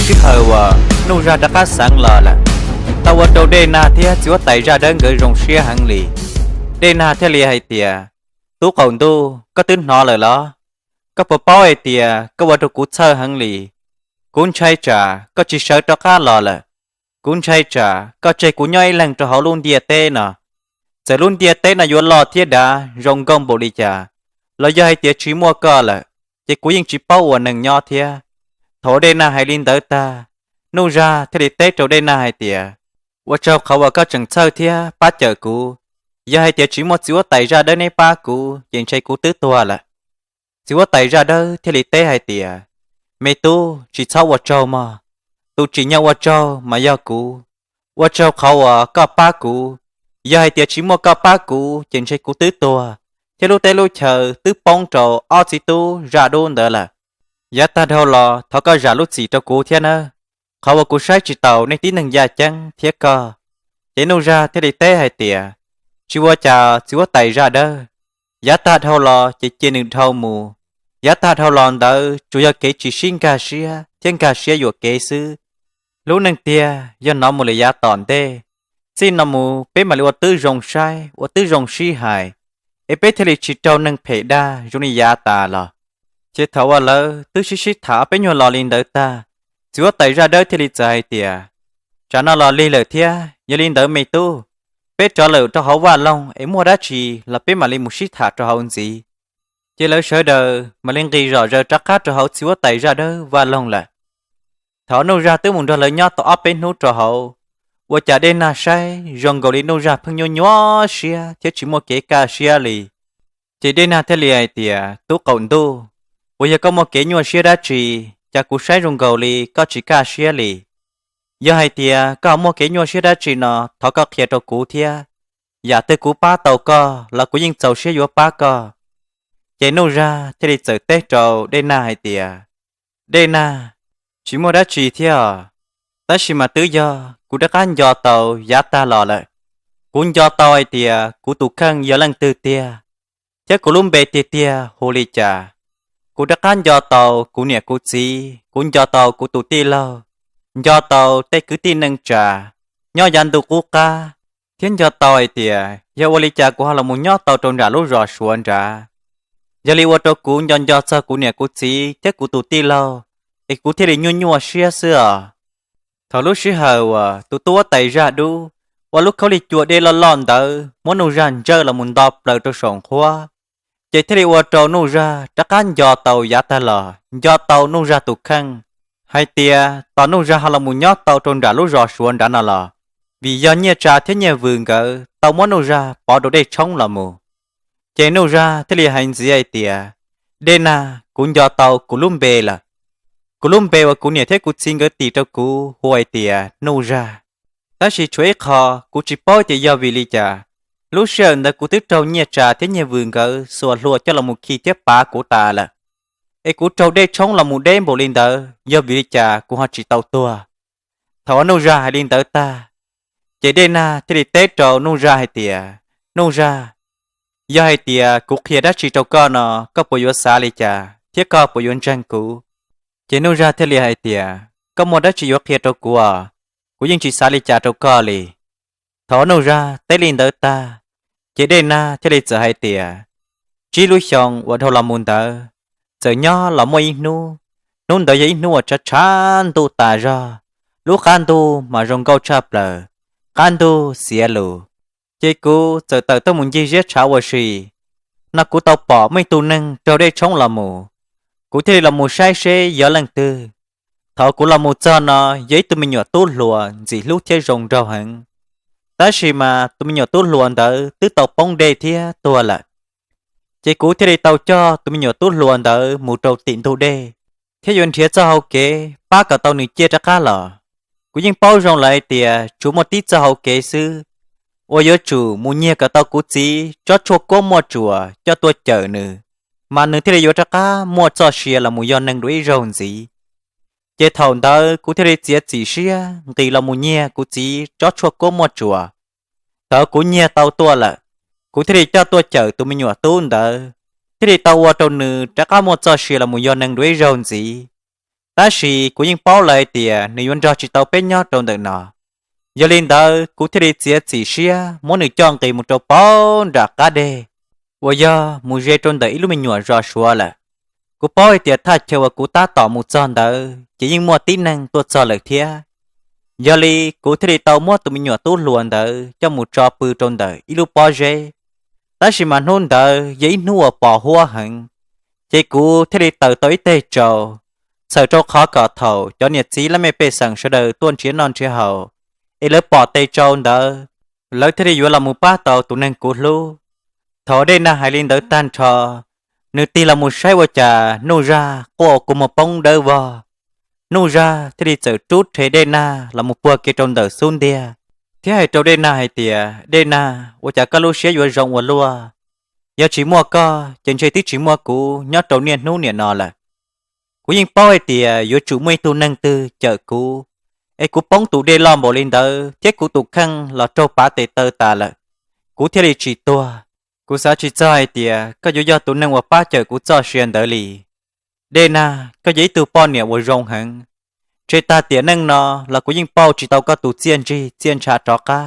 Sij hawm uas Nuj Zaj rov qab xeev los lawm, tau ua rau Dej Nag thiab txiv huab tais zaj dawb nkawd zoo siab heev li. Dej Nag thiaj li hais tias, Tub qaum ntuj, koj twb hnov lawm los? Koj puas paub hais tias koj ua rau kuv txhawj heev li? Kuv ntshai tsam koj tsis sawv rov qab los lawm. Kuv ntshai tsam koj tseg kuv nyob ib leeg rau hauv lub ntiaj teb no. Txawm lub ntiaj teb no yuav loj thiab dav zoo nkauj npaum li cas, los yog hais tias tsis muaj koj lawm, ces kuv yeej tsis paub ua neeg nyob thiab. Thaum Dej Nag hais li ntawd tag, Nuj Zaj thiaj li teb rau Dej Nag hais tias, Ua tsaug qhov uas koj tseem txhawj thiab pab cawm kuv. Yog hais tias tsis muaj txiv huab tais zaj dawb neb pab kuv ces ntshe kuv twb tuag lawm. Txiv huab tais zaj dawb thiaj li teb hais tias, Me tub, tsis txhob ua tsaug mog. Tus tsim nyog ua tsaug mas yog kuv. Ua tsaug qhov uas koj pab kuv. Yog hais tias tsis muaj koj pab kuv ces ntshe kuv twb tuag, thiab lub teb lub chaw twb poob rau ob txiv tub zaj dub ntawd lawm. Yav tag dhau los thov koj zam lub txim rau kuv thiab nawb, qhov uas kuv saib tsis taus nej tib neeg yaj ceeb thiab koj. Ces Nuj Zaj thiaj li teb hais tias, Tsis ua cas txiv huab tais zaj dawb. Yav tag dhau los ces cia nws dhau mus. Yav tag dhau los ntawd tsuas yog kev tsis sib nkag siab thiab nkag siab yuam kev xwb. Lub neej tiag yog hnov mus lawm yav tom ntej. Txij no mus peb mam li ua tib zoo saib, ua tib zoo sib hais, es peb thiaj li tsis raug neeg phem dag zoo li yav tas los. Ces thaum uas lawv twb sib sib tham ob peb nyuag lo li ntawd tag, txiv huab tais zaj dawb thiaj li txawm hais tias, Tsam no los lig lawm thiab, yog li ntawd me tub, peb rov lawm rau hauv vaj loog es muaj dab tsi los peb mam li mus sib tham rau hauv ntxiv. Ces lawv sawv daws mam li nqis zom zaws rov qab rau hauv txiv huab tais zaj dawb vaj loog lawm. Thaum Nuj Zaj twb mus nrog lawv nyob tau ob peb hnub rau hauv, ua cas Dej Nag saib zoo nkaus li Nuj Zaj pheej nyuaj nyuaj siab thiab tsis muaj kev kaj siab li. Ces Dej Nag thiaj li hais tias, Tub qaum ntuj, uas yog koj muaj kev nyuaj siab dab tsi, cas kuv saib zoo nkaus li koj tsis kaj siab li? Yog hais tias koj muaj kev nyuaj siab dab tsi no thov koj qhia rau kuv thiab. Yam twg kuv pab tau koj los kuv yeej txaus siab yuav pab koj. Ces Nuj Zaj thiaj li txawm teb rau Dej Nag hais tias, Dej Nag, tsis muaj dab tsi thiab os, tab sis mas twb yog kuv rov qab nco tau yav tag los lawm. Kuv nco tau hais tias kuv tus kheej yog leej twg tiag, thiab kuv lub npe tiag tiag hu li cas. Kuv rov qab nco tau kuv niam kuv txiv, kuv nco tau kuv tus tij laug, nco tau tej kwv tij neej tsa nyob yav ntuj qub qab, thiab nco tau hais tias yog ua li cas kuv ho los mus nyob tau rau nram lub zos Suav nrad. Yog li ua rau kuv nco nco txog kuv niam kuv txiv thiab kuv tus tij laug, es kuv thiaj li nyuaj nyuaj siab xwb os. Thaum lub sij hawm uas tus tub huab tais zaj dub ua lub khaub lig cua dej loj loj ntawd muab Nuj Zaj ntsawj los mus nto plaws rau saum nqhuab, ces thiaj li ua rau Nuj Zaj rov qab nco tau yav tag los, nco tau Nuj Zaj tus kheej, hais tias tos Nuj Zaj ho los mus nyob tau rau nram lub zos Suav nrad no los vim yog Nyiaj Tsa thiab Nyiaj Vws nkawd tau muab Nuj Zaj pov rau Dej Tshoob los mus. Ces Nuj Zaj thiaj li hais ntxiv hais tias, Dej Nag, kuv nco tau kuv lub npe lawm. Kuv lub npe uas kuv niam thiab kuv txiv nkawd tis rau kuv hu hais tias Nuj Zaj. Tab sis tshuav ib qho kuv tsis paub tias yog vim li cas, lub sij hawm ntawd kuv twb raug Nyiaj Tsa thiab Nyiaj Vws nkawd xuas hlua coj los mus khi thiab pav kuv tas lawm, es kuv raug Dej Tshoob los mus deb npaum li ntawd yog vim li cas kuv ho tsis tau tuag. Thaum uas Nuj Zaj hais li ntawd tag, ces Dej Nag thiaj li teb rau Nuj Zaj hais tias, Nuj Zaj, yog hais tias kuv qhia dab tsi rau koj no, koj puas yuav xav li cas thiab koj puas yuav ntseeg kuv? Ces Nuj Zaj thiaj li hais tias, Koj muaj dab tsi yuav qhia rau kuv os? Kuv yeej tsis xav li cas rau koj li. Thaum uas Nuj Zaj teb li ntawd tag, ces Dej Nag thiaj li txawm hais tias, Tsib lub xyoo uas dhau los mus ntawd, txawm nyob los muaj ib hnub, hnub ntawd yog ib hnub uas tshav tshav ntuj tas zog, lub qab ntuj mas zoo nkauj tshaj plaws, qab ntuj xiav lus. Ces kuv txawm tawm tuaj mus ncig ziab tshav ua si, no kuv tau pom muaj ib tug neeg raug Dej Tshoob los mus. Kuv thiaj li los mus saib seb yog leej twg. Thaum kuv los mus txog no, yog ib tug me nyuam tub hluas ntxim hlub thiab zoo nraug heev. Tab sis mas tus me nyuam tub hluas ntawd twb tau poob dej thiab tuag lawm. Ces kuv thiaj li tau coj tus me nyuam tub hluas ntawd mus rau tim ntug dej, thiab yuav nrhiav txoj hau kev pab kom tau nws ciaj rov qab los. Kuv yeej paub zoo lawm hais tias tsuas muaj tib txoj hau kev xwb, uas yuav tsum mus nyiag kom tau kuv txiv tsob tshuaj kuab muaj tsuas coj tuaj cawm nws, mas nws thiaj li yuav rov qab muaj txoj sia los mus yog neeg dua ib zaug ntxiv. Ces thaum ntawd kuv thiaj li txiav txim siab nqis los mus nyiag kuv txiv tsob tshuaj kuab muaj tsuas. Thaum kuv nyiag tau tuaj lawm, kuv thiaj li coj tuaj cawm tus me nyuam tub ntawd, thiaj li tau ua rau nws rov qab muaj txoj sia los mus yog neeg dua ib zaug ntxiv. Tab sis kuv yeej paub lawm hais tias nws yuav nrog tsis tau peb nyob rau ntawm no. Yog li ntawd kuv thiaj li txiav txim siab muab nws coj nqis mus rau puag nram qab deg uas yog mus ze rau ntawm ib lub me nyuam zos Suav lawm. Kuv paub hais tias thaj chaw uas kuv tab tom mus txog ntawd ces yeej muaj tib neeg tuaj txog lawm thiab. Yog li kuv thiaj li tau muab tus me nyuam tub hluas ntawd coj mus tso pw rau ntawm ib lub pob zeb. Tab sis mas hnub ntawd yog ib hnub uas pos huab heev, ces kuv thiaj li taws tau ib teg tsaus, txhawm rau qhov kom thaum cov niam txiv laj mej pej xeem sawv daws tuaj nrhiav noj nrhiav haus, es lawv pom tes tsaus ntawd, lawv thiaj li yuav los mus pab tau tus neeg kuv hlub. Thaum Dej Nag hais li ntawd tag nrho, nws tig los mus saib ua cas Nuj Zaj quaj ua kua muag poob dawb vog. Nuj Zaj thiaj li txawm rub rhe Dej Nag los mus puag kiag rau ntawm xub ntiag, thiab hais rau Dej Nag hais tias, Dej Nag, ua cas koj lub siab yuav zoo ua luaj? Yog tsis muaj koj ces ntshe twb tsis muaj kuv nyob rau niaj hnub niam no lawm. Kuv yeej paub hais tias yuav tsum muaj ib tug neeg twg cawm kuv, es kuv poob tus dej loj npaum li ntawd thiab kuv tus kheej los raug pav tes taw tas lawm, kuv thiaj li tsis tuag. Kuv xav tsis txog hais tias koj yuav yog tus neeg uas pab cawm kuv txoj sia ntawd li. Dej Nag, koj yog ib tug poj niam uas zoo heev. Ntshe tag tiam neej no los kuv yeej pauj tsis tau koj tus txiaj ntsig txiaj ntsha rov qab.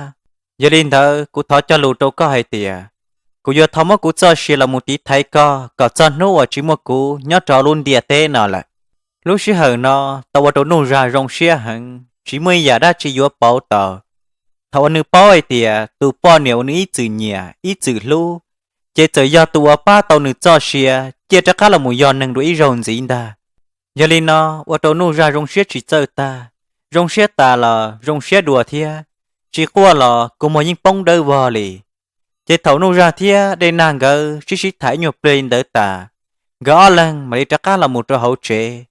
Yog li ntawd kuv thov cog lus rau koj hais tias, kuv yuav thov muab kuv txoj sia los mus tiv thaiv koj kom txog hnub uas tsis muaj kuv nyob rau hauv lub ntiaj teb no lawm. Lub sij hawm no tau ua rau Nuj Zaj zoo siab heev, tsis muaj ib yam dab tsi yuav pauv tau. Thaum uas nws paub hais tias tus poj niam uas nws ib txwm nyiam ib txwm hlub, ces txawm yog tus uas pab tau nws txoj sia ciaj rov qab los mus yog neeg dua ib zaug ntxiv ntag. Yog li no ua rau Nuj Zaj zoo siab tsis txawj tag, zoo siab tas los zoo siab dua thiab, tsis quaj los kua muag yeej poob dawb vog li. Ces thaum Nuj Zaj thiab Dej Nag nkawd sib sib tham ib nyuag pliag li ntawd tas, nkawd ob leeg mam li rov qab los mus rau hauv tsev.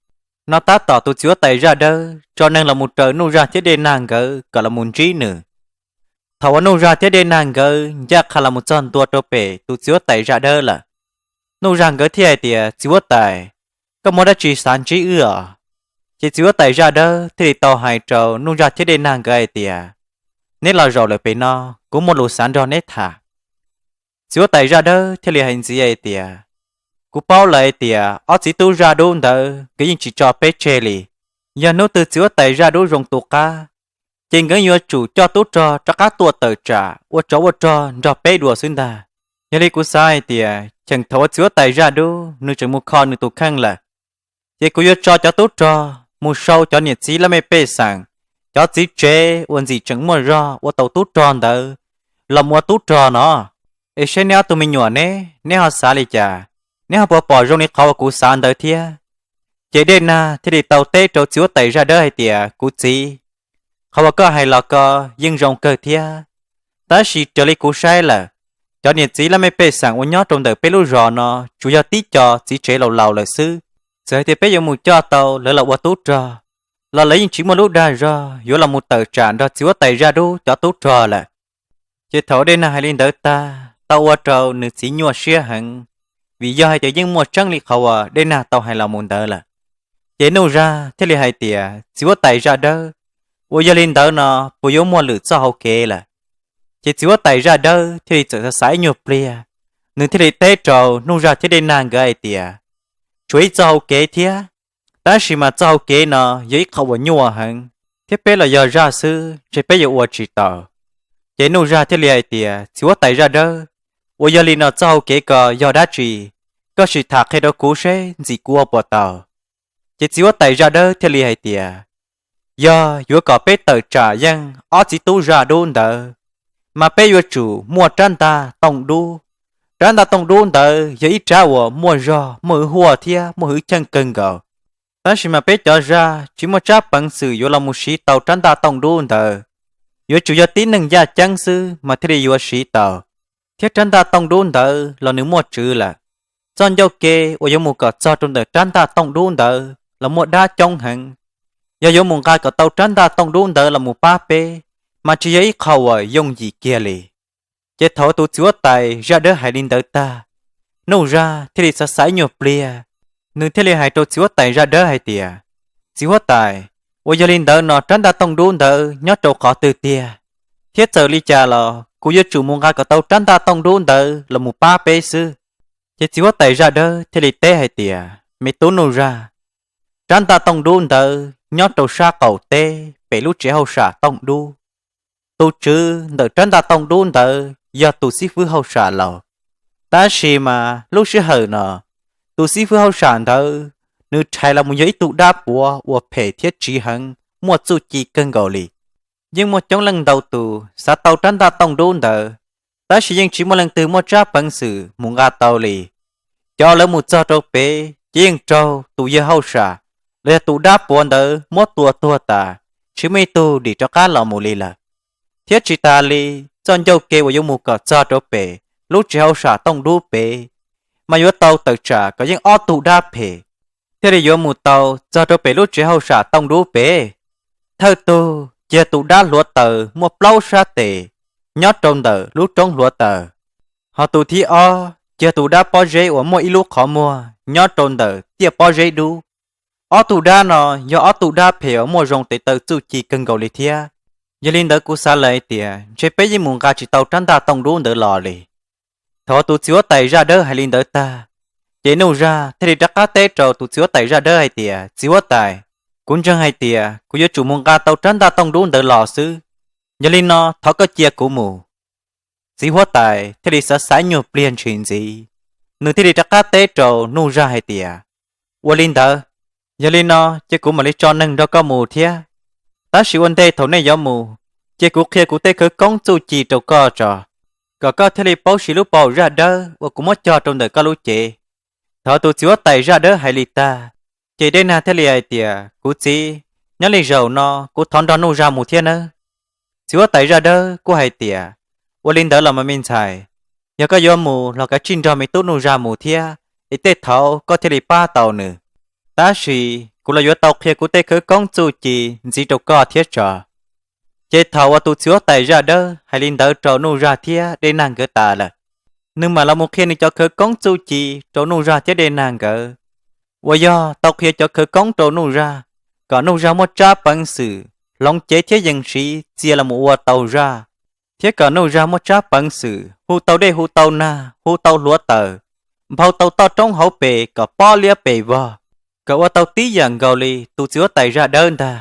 No tab tom tus txiv huab tais Zaj Dawb tso neeg los mus raws Nuj Zaj thiab Dej Nag nkawd kom los mus ntsib nws. Thaum uas Nuj Zaj thiab Dej Nag nkawd ncaj qha los mus txog ntua rau pem tus txiv huab tais Zaj Dawb lawm, Nuj Zaj nkawd thiaj hais tias, Txiv huab tais, koj muaj dab tsi xav ntsib wb os? Ces txiv huab tais Zaj Dawb thiaj li tau hais rau Nuj Zaj thiab Dej Nag nkawd hais tias, Neb los zaum lawm pem no, kuv muaj lus xav nrog neb tham. Txiv huab tais Zaj Dawb thiaj li hais ntxiv hais tias, Kuv paub lawm hais tias ob txiv tub Zaj Dub ntawd nkawd yeej tsis tso peb tseg li. Yog hnub twg txiv huab tais Zaj Dub zoo tu qab, ces nkawd yuav tsum coj tub rog rov qab tuaj tawm tsam ua tsov ua rog nrog peb dua xwb ntag. Yog li kuv xav hais tias cheem thaum uas txiv huab tais Zaj Dub nws tseem mus kho nws tus kheej lawm, ces kuv yuav tso cov tub rog mus sau cov niam txiv laj mej pej xeem, cov txiv tsev uas ntxim tseem muaj zog ua tau tub rog ntawd los mus ua tub rog no. Es saib neb ob tug me nyuam ne, neb ho xav li cas? Neb ho puas pom zoo li qhov uas kuv xav ntawd thiab? Ces Dej Nag thiaj li tau teb rau txiv huab tais Zaj Dawb hais tias, Kuv txiv, qhov uas koj hais los ko yeej zoo kawg thiab, tab sis raws li kuv saib lawm, cov niam txiv laj mej pej xeem uas nyob rau ntawm peb lub zos no tsuas yog tib co txiv tsev laus laus lawm xwb. Txawm hais tias peb yuav mus coj tau lawv los ua tub rog, los lawv yeej tsis muaj lub dag zog yuav los mus tawm tsam nrog txiv huab tais Zaj Dub cov tub rog lawm. Ces thaum Dej Nag hais li ntawd tag, tau ua rau nws txiv nyuaj siab heev, vim yog hais tias yeej muaj tseeb li qhov uas Dej Nag tau hais los mus ntawd lawm. Ces Nuj Zaj thiaj li hais tias, Txiv huab tais Zaj Dawb, uas yog li ntawd no puas yuav muaj lwm txoj hau kev lawm? Ces txiv huab tais Zaj Dawb thiaj li txawm xav xav ib nyuag pliag, nws thiaj li teb rau Nuj Zaj thiab Dej Nag nkawd hais tias, Tshuav ib txoj hau kev thiab, tab sis mas txoj hau kev no yog ib qho uas nyuaj heev, thiab peb los yog zaj xwb ntshe peb yuav ua tsis tau. Ces Nuj Zaj thiaj li hais tias, Txiv huab tais Zaj Dawb, uas yog li no txoj hau kev ko yog dab tsi? Koj sim tham qhia rau kuv seb ntxim kuv ua puas tau. Ces txiv huab tais Zaj Dawb thiaj li hais tias, Yog yuav kom peb tawm tsam yeej ob txiv tub Zaj Dub ntawd, mas peb yuav tsum muaj rab ntaj tooj dub. Rab ntaj tooj dub ntawd yog ib rab uas muaj zog, muaj hwj huaj thiab muaj hwj chim kawg nkaus. Tab sis mas peb cov zaj tsis muaj tsab peev xwm yuav los mus siv tau rab ntaj tooj dub ntawd, yuav tsum yog tib neeg yaj ceeb xwb mas thiaj li yuav siv tau. Thiab rab ntaj tooj dub ntawd los nws muaj tswv lawm. Txoj ncauj ke uas yuav mus kom txog rau ntawm rab ntaj tooj dub ntawd los muaj dab coob heev. Yog yuav mus nqa kom tau rab ntaj tooj dub ntawd los mus pab peb, mas tsis yog ib qho uas yooj yim kiag li. Ces thaum tus txiv huab tais Zaj Dawb hais li ntawd tag, Nuj Zaj thiaj li xav xav ib nyuag pliag, nws thiaj li hais rau txiv huab tais Zaj Dawb hais tias, Txiv huab tais, uas yog li ntawd no rab ntaj tooj dub ntawd nyob rau qhov twg tiag? Thiab txawm li cas los kuv yuav tsum mus nqa kom tau rab ntaj tooj dub ntawd los mus pab peb xwb. Ces txiv huab tais Zaj Dawb thiaj li teb hais tias, Me tub Nuj Zaj, rab ntaj tooj dub ntawd nyob rau sab qaum teb pem lub tsev hauj sam tooj dub. Tus tswv ntawm rab ntaj tooj dub ntawd yog tus xib fwb hauj sam laus. Tab sis mas lub sij hawm no, tus xib fwb hauj sam ntawd nws rhais los mus yog ib tug dab puav uas phem thiab tsiv heev, muaj txuj ci kawg nkaus li. Yeej muaj coob leej ntau tus xav tau rab ntaj tooj dub ntawd, tab sis yeej tsis muaj leej twg muaj tsab peev xwm mus nqa tau li. Cov lawv mus txog rau pem ces yeej raug tus yawg hauj sam los yog tus dab puav ntawd muab tua tuag tas, tsis muaj ib tug dim rov qab los mus li lawm. Thiab tsis tas li, txoj ncauj ke uas yuav mus kom txog rau pem lub tsev hauj sam tooj dub pem, mas yuav tau tawm tsam kom yeej ob tug dab phem thiaj li yuav mus tau txog rau pem lub tsev hauj sam tooj dub pem. Thawj tug ces yog tus dab hluav taws muaj plaub sab tes nyob rau ntawm lub roob hluav taws. Ho tus thib ob ces yog tus dab pob zeb uas muaj ib lub qhov muag nyob rau ntawm tiaj pob zeb dub. Ob tug dab no yog ob tug dab phem uas muaj zoo tes taw txuj ci kawg nkaus li thiab. Yog li ntawd kuv xav lawm hais tias ntshe peb yeej mus nqa tsis tau rab ntaj tooj dub ntawd los li. Thaum tus txiv huab tais zaj dawb hais li ntawd tag, ces Nuj Zaj thiaj li rov qab teb rau tus txiv huab tais zaj dawb hais tias, Txiv huab tais, kuv ntseeg hais tias kuv yuav tsum mus nqa tau rab ntaj tooj dub ntawd los xwb. Yog li no thov koj cia kuv mus. Txiv huab tais thiaj li xav xaiv nyuag pliag ntshis ntxiv, nws thiaj li rov qab teb rau Nuj Zaj hais tias, Ua li ntawd, yog li no ces kuv mam li tso neeg nrog koj mus thiab. Tab sis ua ntej thaum nej yuav mus, ces kuv qhia kuv tej khawv koob txuj ci rau koj tso, kom koj thiaj li paub siv lub paus zaj dawb uas kuv muab cog rau ntawm koj lub cev. Thaum tus txiv huab tais zaj dawb hais li tag, ces Dej Nag thiaj li hais tias, Kuv txiv, nyob li zaum no kuv thov nrog Nuj Zaj mus thiab nawb. Txiv huab tais zaj dawb kuj hais tias, Ua li ntawd los mas me ntxhais, yog koj yuav mus los kav tsij nrog me tub Nuj Zaj mus thiab, es tej thaum koj thiaj li pab tau nws. Tab sis kuv los yuav tau qhia kuv tej khawv koob txuj ci ntxiv rau koj thiab tso. Ces thaum uas tus txiv huab tais zaj dawb hais li ntawd rau Nuj Zaj thiab Dej Nag nkawd tas lawm, nws mam los mus qhia nws cov khawv koob txuj ci rau Nuj Zaj thiab Dej Nag nkawd, uas yog tau qhia cov khawv koob rau Nuj Zaj, kom Nuj Zaj muaj tsab peev xwm hloov cev thiab yees siv txia los mus ua tau zaj, thiab kom Nuj Zaj muaj tsab peev xwm hu tau dej hu tau nag hu tau hluav taws, nphau tau toj roob hauv pes kom pob liab pes vog, kom ua tau tib yam nkaus li tus txiv huab tais zaj dawb ntag.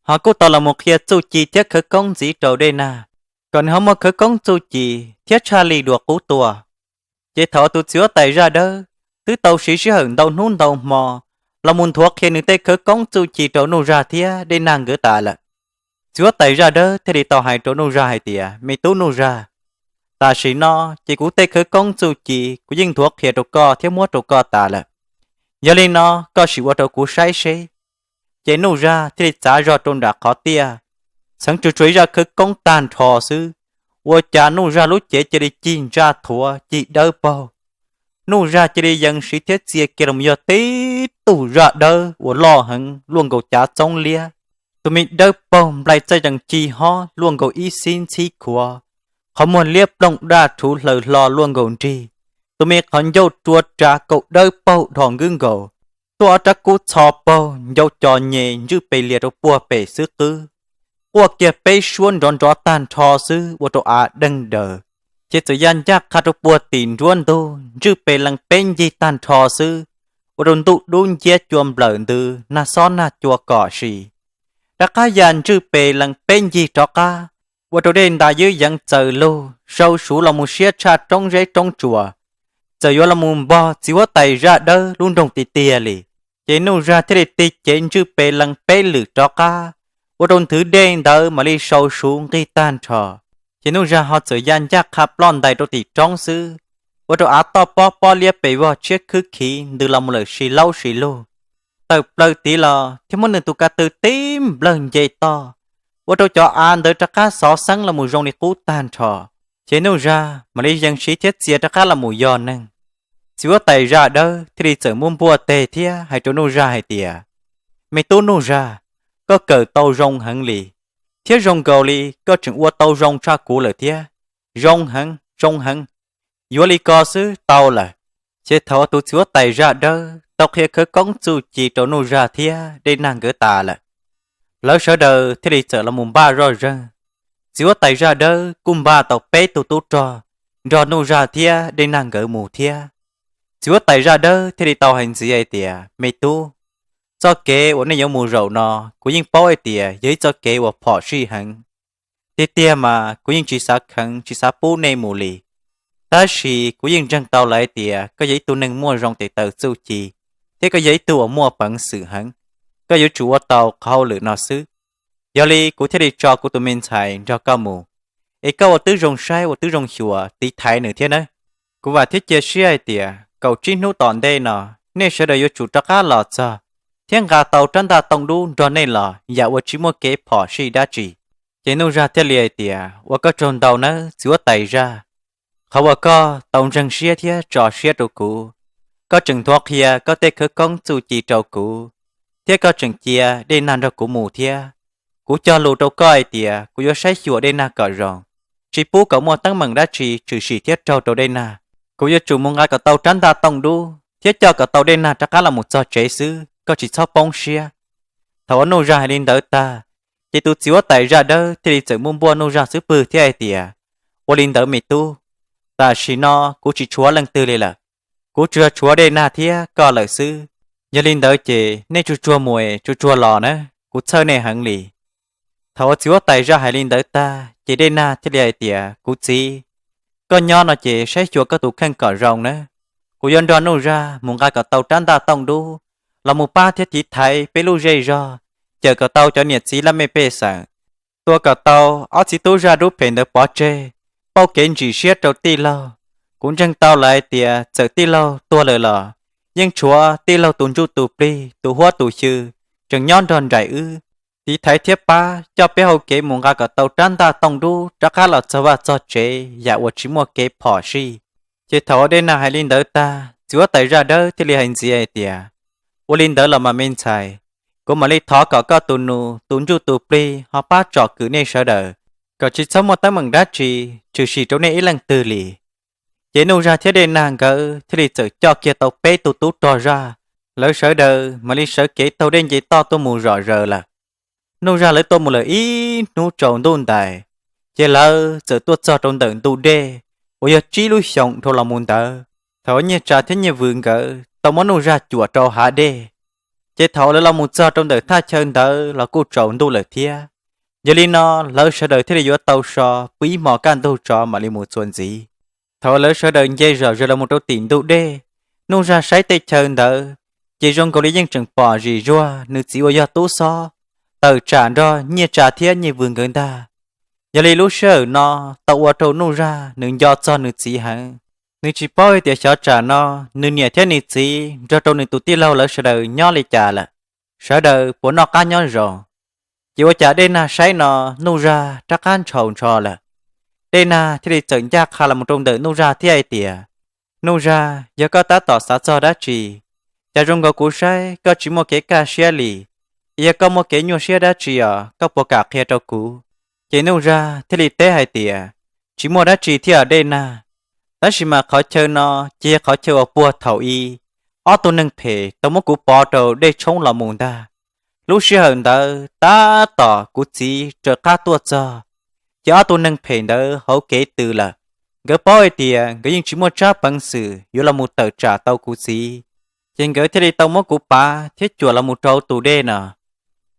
Ho kuj tau los mus qhia txuj ci thiab khawv koob ntxiv rau Dej Nag, kom nws ho muaj khawv koob txuj ci thiab tshaj li dua qub tuaj. Ces thaum tus txiv huab tais zaj dawb twb tau siv sij hawm ntau hnub ntau hmo los mus nthuav qhia nws tej khawv koob txuj ci rau Nuj Zaj thiab Dej Nag nkawd tas lawm, txiv huab tais zaj dawb thiaj li tau hais rau Nuj Zaj hais tias, Me tub Nuj Zaj, tam sim no ces kuv tej khawv koob txuj ci kuv yeej nthuav qhia rau koj thiab muab rau koj tas lawm. Yog li no koj sim ua rau kuv saib seb. Ces Nuj Zaj thiaj li txav zog rau nram qhov tiaj, txheev tsuas tsuas ib zaj khawv koob tag nrho xwb, ua cas Nuj Zaj lub cev cia li cig ntsaj thuav cig dawb paug. Nuj Zaj cia li yees siv thiab txia kiag los yog tib tug zaj dawb uas loj heev luaj nkaus cav txoob liab. Tus me dawb paug nplai txaij zees ci hob luaj nkaus ib xib ntxhib khuav, qhov muag liab ploog daj rhuv hlaws hlo luaj nkaus nrig, tus me qhov ncauj rua ras kaum dawb paug dhos nkwb nkaus, tuaj ob rab kub txho paug ncau co nyes ntswj pes lias rau puag pem xwb qwb. Quaj kiag peb suab nrov nrov tag nrho xwb ua rau av deeg daws, ces txawm ya ncaj qha rau puag tim nruab ntug ntswj pes lees peb ncig tag nrho xwb, ua rau ntuj dub nciab cua nplawm ntws nag xob nag cua kom si. Rov qab ya ntswj pes lees peb ncig rov qab, ua rau dej nta ywb yeev txaws lug sau suv los mus siab tshaj roob zeb roob tsuas, txawm yuav los mus npog txiv huab tais zaj dawb lub nroog tiag tiag li. Ces Nuj Zaj thiaj li tig cev ntswj pes lees peb lwm rov qab, ua rau nthwv dej ntawd mam li sau suv nqig tag nrho. Ces Nuj Zaj ho txawm ya ncaj qha ploj ntais rau tim roob xwb, ua rau av toj pob pob liab pes vog tshiab khwb khiv ntws los mus lawm si laub si lug. Tawm plaws tid los thiaj muab nws tus ka tw tib nplawg nce toj, ua rau cov av ntawd rov qab xov xeeb los mus zoo li qub tag nrho. Ces Nuj Zaj mam li yees siv thiab txia rov qab los mus yog neeg. Txiv huab tais zaj dawb thiaj li txawm muab npuaj teg thiab hais rau Nuj Zaj hais tias, Me tub Nuj Zaj, koj kawm tau zoo heev li, thiab zoo nkaus li koj tseem ua tau zoo tshaj kuv lawm thiab. Zoo heev, zoo heev, yuav li ko xwb tau lawm. Ces thaum tus txiv huab tais zaj dawb tau qhia khawv koob txuj ci rau Nuj Zaj thiab Dej Nag nkawd tas lawm, lawv sawv daws thiaj li txawm los mus npaj zoj zeeg. Txiv huab tais zaj dawb kuj npaj tau peb tug tub rog nrog Nuj Zaj thiab Dej Nag nkawd mus thiab. Txiv huab tais zaj dawb thiaj li tau hais ntxiv hais tias, Me tub, Txoj kev uas nej yuav mus zaum no, kuv yeej paub hais tias yog ib txoj kev uas phom sij heev. Tiag tiag mas kuv yeej tsis xav kheev tsis xav pub nej mus li. Tab sis kuv yeej ntseeg tau lawm hais tias koj yog ib tug neeg muaj zoo tes taw txuj ci, thiab koj yog ib tug uas muaj peev xwm heev, koj yuav tsum ua tau qhov hauj lwm no xwb. Yog li kuv thiaj li tso kuv tus me ntxhais nrog koj mus, es koj ua tib zoo saib ua tib zoo xyuas tiv thaiv nws thiab nawb. Kuv vam thiab cia siab hais tias kaum tsib hnub tom ntej no, nej sawv daws yuav tsum rov qab los txog thiab nqa tau rab ntaj tooj dub nrog nej los yam uas tsis muaj kev phom sij dab tsi. Ces Nuj Zaj thiaj li hais tias, Ua koj tsaug ntau nawb txiv huab tais zaj. Qhov uas koj tau ntseeg siab thiab tso siab rau kuv, koj tseem nthuav qhia koj tej khawv koob txuj ci rau kuv, thiab koj tseem cia Dej Nag nrog kuv mus thiab. Kuv cog lus rau koj hais tias kuv yuav saib xyuas Dej Nag kom zoo, tsis pub kom muaj teeb meem dab tsi tshwm sim thiab raug rau Dej Nag. Kuv yuav tsum mus nqa kom tau rab ntaj tooj dub thiab coj kom tau Dej Nag rov qab los mus txog tsev xwb, koj tsis txhob poob siab. Thaum uas Nuj Zaj hais li ntawd tag, ces tus txiv huab tais zaj dawb thiaj li txawm muab npuaj Nuj Zaj xub pwg thiab hais tias, Ua li ntawd me tub, tam sim no kuv tsis tshuav leej twg li lawm. Kuv tsuas yog tshuav Dej Nag thiab koj lawm xwb. Yog li ntawd ces nej tsuag tsuag mus es tsuag tsuag los na, kuv txhawj nej heev li. Thaum uas txiv huab tais zaj hais li ntawd tag ces Dej Nag thiaj li hais tias, Kuv txiv, koj nyob no ces saib xyuas koj tus kheej kom zoo nawb. Kuv yuav nrog Nuj Zaj mus nqa kom tau rab ntaj tooj dub los mus pab thiab tiv thaiv peb lub zej zog, cawm kom tau cov niam txiv laj mej pej xeem, tua kom tau ob txiv tub zaj dub phem ntawd pov tseg, pauj kev ntsim siab rau tij laug. Kuv ntseeg tau lawm hais tias txawm tij laug tuag lawm los yeej tshuav tij laug tus ntsuj tus plig tus huab tus xyw tseem nyob nrog nraim wb, tiv thaiv thiab pab coj peb hauv kev mus nqa kom tau rab ntaj tooj dub rov qab los txog vaj txog tsev yam uas tsis muaj kev phom sij. Ces thaum uas Dej Nag hais li ntawd tag, txiv huab tais zaj dawb thiaj li hais ntxiv hais tias, Ua li ntawd los mas me ntxhais, kuv mam li thov kom koj tus nus tus ntsuj tus plig ho pab tsom kwm nej sawv daws, kom tsis txhob muaj teeb meem dab tsi tshwm sim rau nej ib leej twg li. Ces Nuj Zaj thiab Dej Nag nkawd thiaj li txawm coj kiag tau peb tug tub rog zaj, lawv sawv daws mam li sawv kev taug dej nce toj tuaj mus zom zaws lawm. Nuj Zaj lawv tuaj mus lawm ib hnub tsaus ntuj ntais, ces lawv txawm tuaj txog rau ntawm ntu dej uas yog tsib lub xyoos dhau los mus ntawd. Thaum uas Nyiaj Tsa thiab Nyiaj Vws nkawd tau muab Nuj Zaj cuam rau hav dej, ces thaum uas lawv los mus txog rau ntawm thaj chaw ntawd los kuj tsaus ntuj lawm thiab. Yog li no, lawv sawv daws thiaj li yuav tau so pw ib hmos kaj ntug tso mam li mus txuas ntxiv. Thaum uas lawv sawv daws nce zom zaws los mus rau tim ntug dej, Nuj Zaj saib tej chaw ntawd, ces zoo nkaus li yeej tseem pom zim zuag nws txiv uas yog tub xob tawm tsam nrog Nyiaj Tsa thiab Nyiaj Vws nkawd ntag. Yog li lub sij hawm no tau ua rau Nuj Zaj nws nco txog nws txiv heev. Nws tsis paub hais tias xyov tsam no nws niam thiab nws txiv nrog rau nws tus tij laug lawv sawv daws nyob li cas lawm, sawv daws puas noj qab nyob zoo. Ces ua cas Dej Nag saib no Nuj Zaj rov qab ntshaus ntsho lawm. Dej Nag thiaj li txawm ncaj qha los mus rau ntawm Nuj Zaj thiab hais tias, Nuj Zaj, yog koj tab tom xav txog dab tsi? Cas zoo nkaus kuv saib koj tsis muaj kev kaj siab li. Yog koj muaj kev nyuaj siab dab tsi os, koj puas kam qhia rau kuv? Ces Nuj Zaj thiaj li teb hais tias, Tsis muaj dab tsi thiab Dej Nag, tab sis mas qhov chaw no ces yog qhov chaw uas puag thaum i ob tug neeg phem tau muab kuv pov rau dej tshoob los mus ntag. Lub sij hawm ntawd tab tom kuv txiv raws qab tuaj txog, ces ob tug neeg phem ntawd hauv kev tws lawm. Nkawd paub hais tias nkawd yeej tsis muaj tsab peev xwm yuav los mus tawm tsam tau kuv txiv, ces nkawd thiaj li tau muab kuv pav thiab cuam los mus rau tus dej no.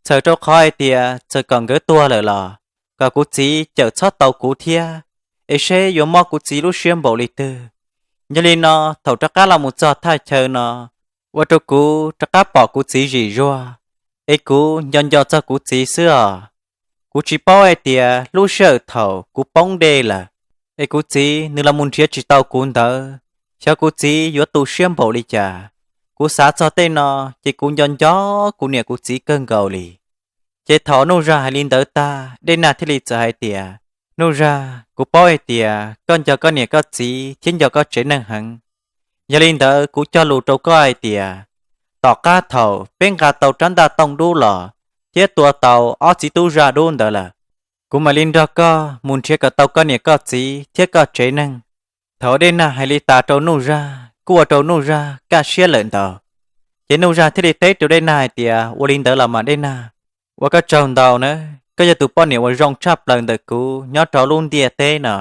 Txhawm rau qhov hais tias txawm kom nkawd tuag lawm los kom kuv txiv cawm txhob tau kuv thiab, es seb yuav mob kuv txiv lub siab npaum li twg. Yog li no, thaum rov qab los mus txog thaj chaw no, ua rau kuv rov qab pom kuv txiv zim zuag, es kuv nco nco txog kuv txiv xwb os. Kuv tsis paub hais tias lub sij hawm thaum kuv poob dej lawm, es kuv txiv nws los mus nrhiav tsis tau kuv ntawd, xyov kuv txiv yuav tu siab npaum li cas. Kuv xav txog tej no, ces kuv nco nco kuv niam kuv txiv kawg nkaus li. Ces thaum Nuj Zaj hais li ntawd tag, Dej Nag thiaj li txawm hais tias, Nuj Zaj, kuv paub hais tias koj nco koj niam koj txiv thiab nco koj tsev neeg heev. Yog li ntawd kuv cog lus rau koj hais tias, tom qab thaum peb nqa tau rab ntaj tooj dub los thiab tua tau ob txiv tub zaj dub ntawd lawm, kuv mam li nrog koj mus nrhiav kom tau koj niam koj txiv thiab koj tsev neeg. Thaum Dej Nag hais li tas rau Nuj Zaj kuj ua rau Nuj Zaj kaj siab lawm ntau. Ces Nuj Zaj thiaj li teb rau Dej Nag hais tias, Ua li ntawd los mas Dej Nag, ua koj tsaug ntau na, koj yog tus poj niam uas zoo tshaj plaws ntawm kuv nyob rau lub ntiaj teb no.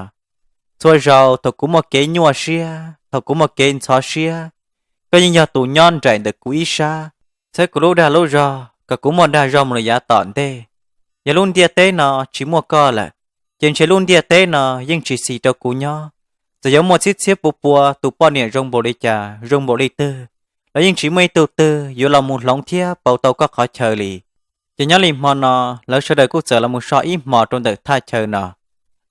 Txhua zaus thaum kuv muaj kev nyuaj siab, thaum kuv muaj kev ntxhov siab, koj yeej yog tus nyob nraim ntawm kuv ib sab. Txhawb kuv lub dag lub zog kom kuv muaj dag zog mus lawm yav tom ntej. Yog lub ntiaj teb no tsis muaj koj lawm, ces ntshe lub ntiaj teb no yeej tsis xis rau kuv nyob. Txawm yuav muaj txhiab txhiab pua pua tus poj niam zoo npaum li cas, zoo npaum li twg, los yeej tsis muaj ib tug twg yuav los mus hloov thiab pauv tau koj qhov chaw li. Ces nyob li hmo no, lawv sawv daws kuj txawm los mus so ib hmos rau ntawm thaj chaw no.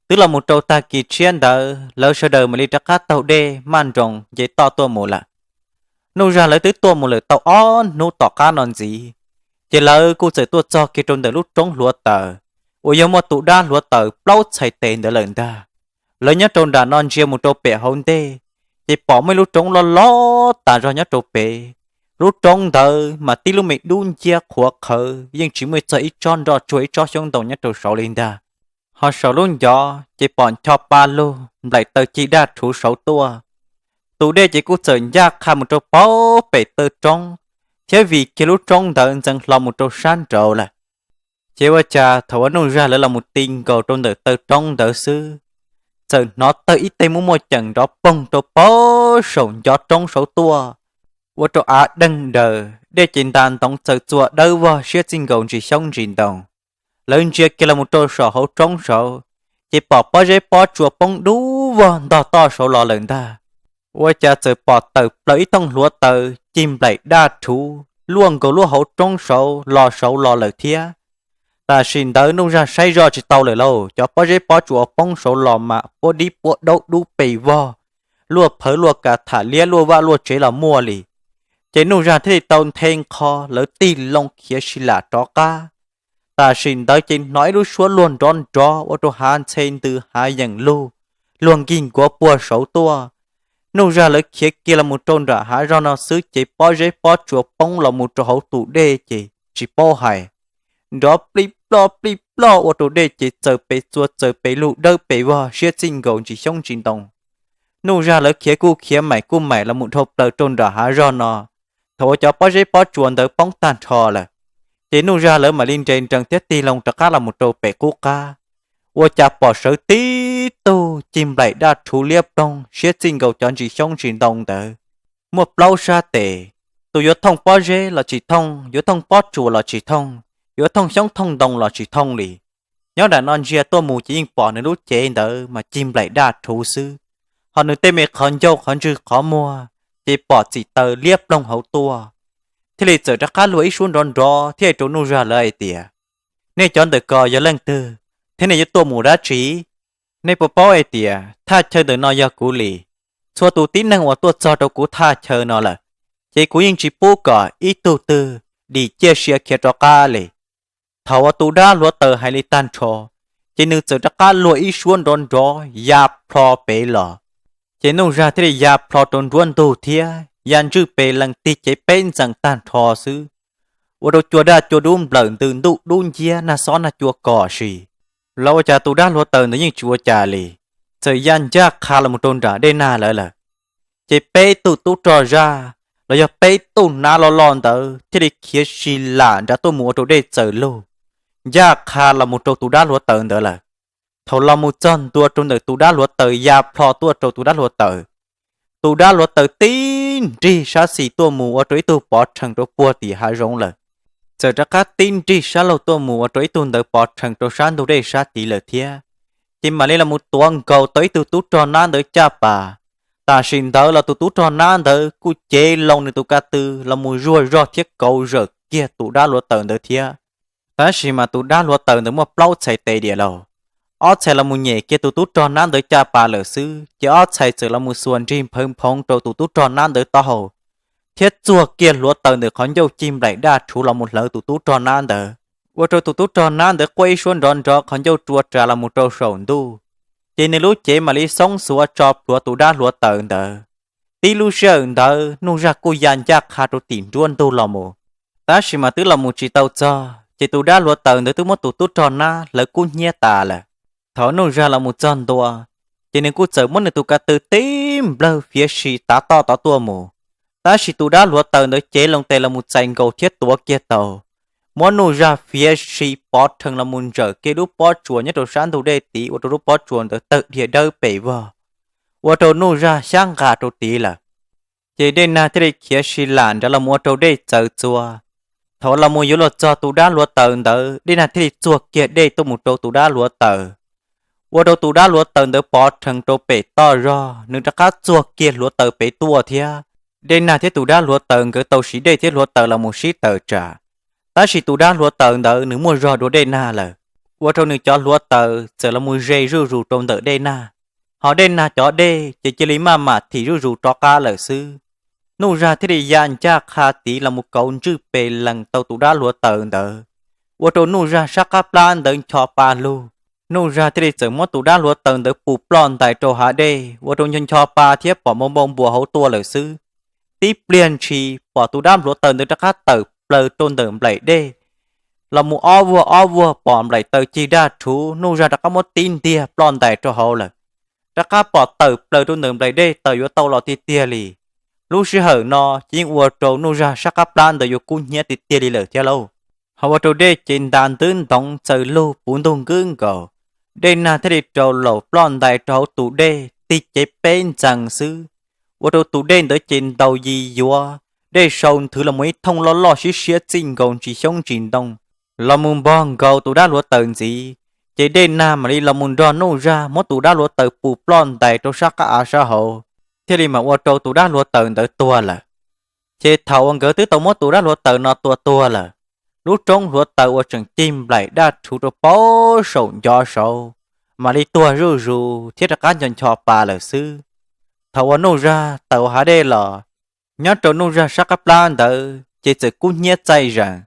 Twb los mus rau tag kis tshiab ntawd, lawv sawv daws mam li rov qab taug dej maj nroos nce toj tuaj mus lawm. Nuj Zag lawv twb tuaj mus lawm tau ob hnub tom qab no ntxiv, ces lawv kuj txawm tuaj txog kiag rau ntawm lub roob hluav taws uas yog muaj tus dab hluav taws plaub txhais tes ntawd lawm ntag. Lawv nyob rau nram no ntsia mus rau pem hauv ntej, ces pom muaj ib lub roob loj loj tas zog nyob rau pem. Lub roob ntawd mas tib lub me dub nciab qhuav qhawv, yeej tsis muaj txog ib tsob nroj tsuag ib tsob xyoob ntoo nyob rau saud li ntag. Ho saum lub ncov ces pom ncho pa lug nplaim taw cig daj rhuv saud tuaj. Tus dej ces kuj txawm ncaj qha mus rau pem taw roob, thiab vim kiag lub roob ntawd ntxeev hlo mus rau sab nraud lawm. Ces ua cas thaum uas Nuj Zag lawv los mus ti nkaus rau ntawm taw roob ntawd xwb, txawm hnov tawg ib teg muaj muaj ceem nrov poog rau pem saum ncov roob saud tuaj, ua rau av deeg daws, dej ces nta ntoov txaws txua dawb vog siab txij nkaus ntsis xyoob ntsis ntoo. Lawv ntsia kiag los mus rau saum hauv roob saud, ces pom pob zeb pob tsuas poob dub vog ntog toj saud los lawm ntag. Ua cas txawm pom tawm plaws ib thooj hluav taws cig nplaim daj rhuv luaj nkaus lub hauv roob saud los saud los lawm thiab. Tam sim ntawd Nuj Zag saib zoj tsis tau lawm lauj, cov pob zeb pob tsuas poob saud los mas puab dib puab daub dub pes vog, luaj phawv luaj kas tham liab luaj vaj luaj tsev los muaj li. Ces Nuj Zag thiaj li tau nthe nqho lawv tig loo khiav si lam rov qab. Tam sim ntawd ces hnov ib lub suab luag nrov nrov ua rau hav ntxhe ntws hav yeem lug, luag nkig nkuav puag saud tuaj. Nuj Zag lawv khiav kiag los mus rau nram hav zog no xwb ces pob zeb pob tsuas poob los mus rau hauv tus dej ces tsis paub hais, nrov plij ploj plij ploj ua rau dej ces txaws pes txua txaws pes lug dawb pes vog siab txij nkaus ntsis xyoob ntsis ntoo. Nuj Zag lawv khiav kuj khiav maim kuj maim los mus dhau plaws rau nram hav zog no. Thaum uas cov pob zeb pob tsuas ntawd poob tag nrho lawm, ces Nuj Zag lawv mam li nres nrees thiab tig loo rov qab los mus rau pem qub qab. Ua cas pom sawv tib tug cig nplaim daj rhuv liab ploog siab txij nkaus cov ntsis xyoob ntsis ntoo ntawd, muaj plaub sab tes, tus yuav thooj pob zeb los tsis thooj, yuav thooj pob tsuas los tsis thooj, yuav thooj xyoob thooj ntoo los tsis thooj li. Nyob nram no ntsia tuaj mus ces yeej pom nws lub cev ntawd mas cig nplaim daj rhuv xwb, ho nws tej me qhov ncauj qhov ntswg qhov muag ces pom txim taws liab ploog hauv tuaj. Thiaj li txawm rov qab luag ib suab nrov nrov thiaj rau Nuj Zag lawv hais tias, nej cov ntawm ko yog leej twg, thiab nej yuav tuaj mus dab tsi? Nej puas paub hais tias thaj chaw ntawm no yog kuv li? Txhua tus tib neeg uas tuaj txog rau kuv thaj chaw no lawm, ces kuv yeej tsis pub kom ib tug twg dim ciaj sia khiav rov qab li. Thaum uas tus dab hluav taws hais li tag nrho, ces nws txawm rov qab luag ib suab nrov nrov ya plho pem los. Ces Nuj Zag thiaj li ya plho rau nruab ntug thiab ya ntswj pes lees tig cev peb ntxees tag nrho xwb, ua rau cua daj cua dub nplawm ntws ntuj dub nciab nag xob nag cua kom si. Los ua cas tus dab hluav taws ntawd yeej tsis ua cas li, txawm ya ncaj qha los mus rau nram dej nag lawm lawm. Ces peb tug tub rog zaj los yog peb tug nab loj loj ntawd thiaj li khiav si lam nrad tuaj mus ua rau dej txaws lug, ncaj qha los mus rau tus dab hluav taws ntawd lawm. Thaum los mus txog ntua rau ntawm tus dab hluav taws ya plho tuaj rau tus dab hluav taws, tus dab hluav taws tib nrig sab xis tuaj mus ua rau ib tug pov rhees rau puag tim hav zoov lawm. Txawm rov qab tib nrig sab laug tuaj mus ua rau ib tug ntawd pov rhees rau sab ntug dej sab tid lawm thiab. Ces mam li los mus tuav nkaus tau ib tug tub rog nab ntawd caj pas. Tam sim ntawd los tus tub rog nab ntawd kuj cev loo nws tus ka tw los mus zuag zog thiab kauv zawm kiag tus dab hluav taws ntawd thiab. Tab sis mas tus dab hluav taws ntawd muaj plaub txhais tes diam lauj. Ob txhais los mus nyem kiag tus tub rog nab ntawd caj pas lawm xwb, ces ob txhais txawm los mus xuas nrig nphawv nphoov rau tus tub rog nab ntawd taub hau, thiab txuag kiag hluav taws ntawm qhov ncauj cig nplaim daj rhuv los mus hlawv tus tub rog nab ntawd, ua rau tus tub rog nab ntawd quaj ib suab nrov nrov qhov ncauj rua ras los mus rau saum ntuj. Ces nws lub cev mam li xoob xuav tso plhuav tus dab hluav taws ntawd. Tib lub sij hawm ntawd Nuj Zaj kuj ya ncaj qha rau tim nruab ntug los mus. Tab sis mas twb los mus tsis tau txog, ces tus dab hluav taws ntawd twb muab tus tub rog nab hlawv kub hnyiab tas lawm. Thaum Nuj Zaj los mus txog ntua, ces nws kuj txawm muab nws tus ka tw tib nplawg fiav si tav toj tod tuaj mus. Tab sis tus dab hluav taws ntawd cev loo tes los mus txais nkaus thiab tuav kiag tau, muab Nuj Zaj fiav si pov rhees los mus ntsawm kiag lub pob tsuas nyob rau sab ntug dej tid ua rau lub pob tsuas ntawd tawg dhia dawb pes vog, ua rau Nuj Zaj xyab nqa rau tid lawm. Ces dej nag thiaj li khiav si lam nrad los mus ua rau dej txawv txua, Thaum uas los mus yuav luag txog tus dab hluav taws ntawd, Dej Nag thiaj li txuag kiag dej tuaj mus rau tus dab hluav taws, ua rau tus dab hluav taws ntawd pov rhees rau pem toj zog, nws rov qab txuag kiag hluav taws pem tuaj thiab. Dej Nag thiab tus dab hluav taws nkawd tau siv dej thiab hluav taws los mus sib tawm tsam, tab sis tus dab hluav taws ntawd nws muaj zog dua Dej Nag lawm, ua rau nws cov hluav taws txawm los mus ze zuj zus rau ntawm Dej Nag, ho Dej Nag cov dej ces cia li maj mam thim zuj zus rov qab lawm xwb. Nuj Zag thiaj li ya ncaj qha tid los mus kauv ntswj pes lees tau tus dab hluav taws ntawd, ua rau Nuj Zag sab qab plab ntawd ncho pa lug. Nuj Zag thiaj li txawm muab tus dab hluav taws ntawd pus ploj ntais rau hav dej, ua rau ncho ncho pa thiab pom npau npau npua hauv tuaj lawm xwb. Tib pliag ntshis pom tus dab hluav taws ntawd rov qab tawm plaws rau ntawm nplaim dej, los mus ob vuag ob vuag pom nplaim taws cig daj rhuv, Nuj Zag rov qab muab tib ntiag ploj ntais rau hauv lawm. Rov qab pom tawm plaws rau ntawm nplaim dej tawm yuav tau los tiag tiag li. Lub sij hawm no ces yeej ua rau Nuj Zag sab qab plab ntawd yuav kub hnyiab tiag tiag li lawm thiab lauj. Ho ua rau dej ces ntas ntwb ntoov txaws lug puv ntug nkwb nkaus, Dej Nag thiaj li rau laum ploj ntais rau hauv tus dej tig cev peb ntxees xwb, ua rau tus dej ntawd ces ntaus yis yuav, dej sau nthwv los mus ib thooj loj loj siab siab txij nkaus ntsis xyoob ntsis ntoo, los mus npog nkaus tus dab hluav taws ntxiv. Ces Dej Nag mam li los mus nrog Nuj Zag muab tus dab hluav taws pus ploj ntais rau sab qab av sab hauv, thiaj li mam ua rau tus dab hluav taws ntawd tuag lawm. Ces thaum uas nkawd twb tau muab tus dab hluav taws no tua tuag lawm, lub roob hluav taws uas tseem cig nplaim daj rhuv rau paub saum ncov saud mam li tuag zuj zus thiab rov qab ncho ncho pa lawm xwb. Thaum uas Nuj Zag tawm hav dej los, nyob rau Nuj Zag sab qab plab ntawd ces txawm kub hnyiab txaij zees,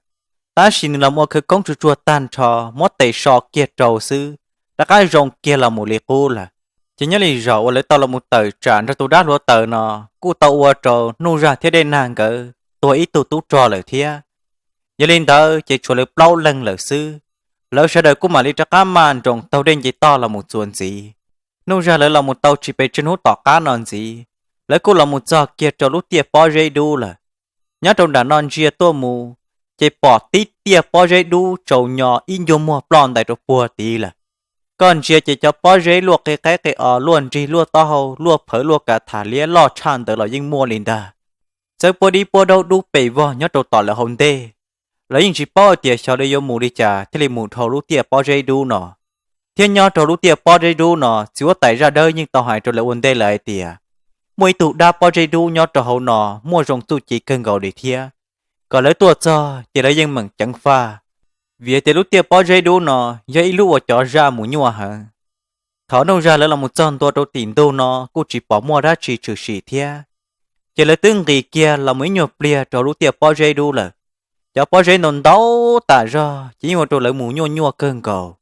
tab sis nws los ua khawv koob tsuag tsuag tag nrho, muab tes so kiag rau xwb, rov qab zoo kiag los mus li qub lawm. Ces nyob li zaum uas lawv tau los mus tawm tsam nrog tus dab hluav taws no, kuj tau ua rau Nuj Zag thiab Dej Nag nkawd tuag ib tug tub rog lawm thiab. Yog li ntawd ces tshuav lawv plaub leeg lawm xwb. Lawv sawv daws kuj mam li rov qab maj nroos taug dej nce toj los mus txuas ntxiv. Nuj Zag lawv los mus tau tsis pes tsawg hnub tom qab no ntxiv, lawv kuj los mus txog kiag rau lub tiaj pob zeb dub lawm. Nyob rau nram no ntsia tuaj mus, ces pom tib tiaj pob zeb dub tsaus nyo ib ncua muag ploj ntais rau puag tid lawm. Koj ntsia ces cov pob zeb luaj qi qaib qi os, luaj nrig luaj taub hau, luaj phawv luaj kav tham liab loj tshaj ntawd los yeej muaj li ntag. Txawb puab dib puab daub dub pes vog nyob rau tom lawv hauv ntej. Lawv yeej tsis paub hais tias xyov lawv yuav mus li cas thiaj li mus dhau lub tiaj pob zeb dub no. Thiab nyob rau lub tiaj pob zeb dub no, txiv huab tais zaj dawb yeej tau hais rau lawv ua ntej lawm hais tias, muaj ib tug dab pob zeb dub nyob rau hauv no muaj zoo txuj ci kawg nkaus li thiab. Kom lawv tuaj txog ces lawv yeej meem ceev faj, vim tias lub tiaj pob zeb dub no yog ib lub uas cov zaj mus nyuaj heev. Thaum Nuj Zag lawv los mus txog ntua rau tim ntug no kuj tsis pom muaj dab tsi tshwm sim thiab. Ces lawv twb nqis kiag los mus ib nyuag pliag rau lub tiaj pob zeb dub lawm. Cov pob zeb ntau ntau tas zog ces yeej ua rau lawv mus nyuaj nyuaj kawg nkaus.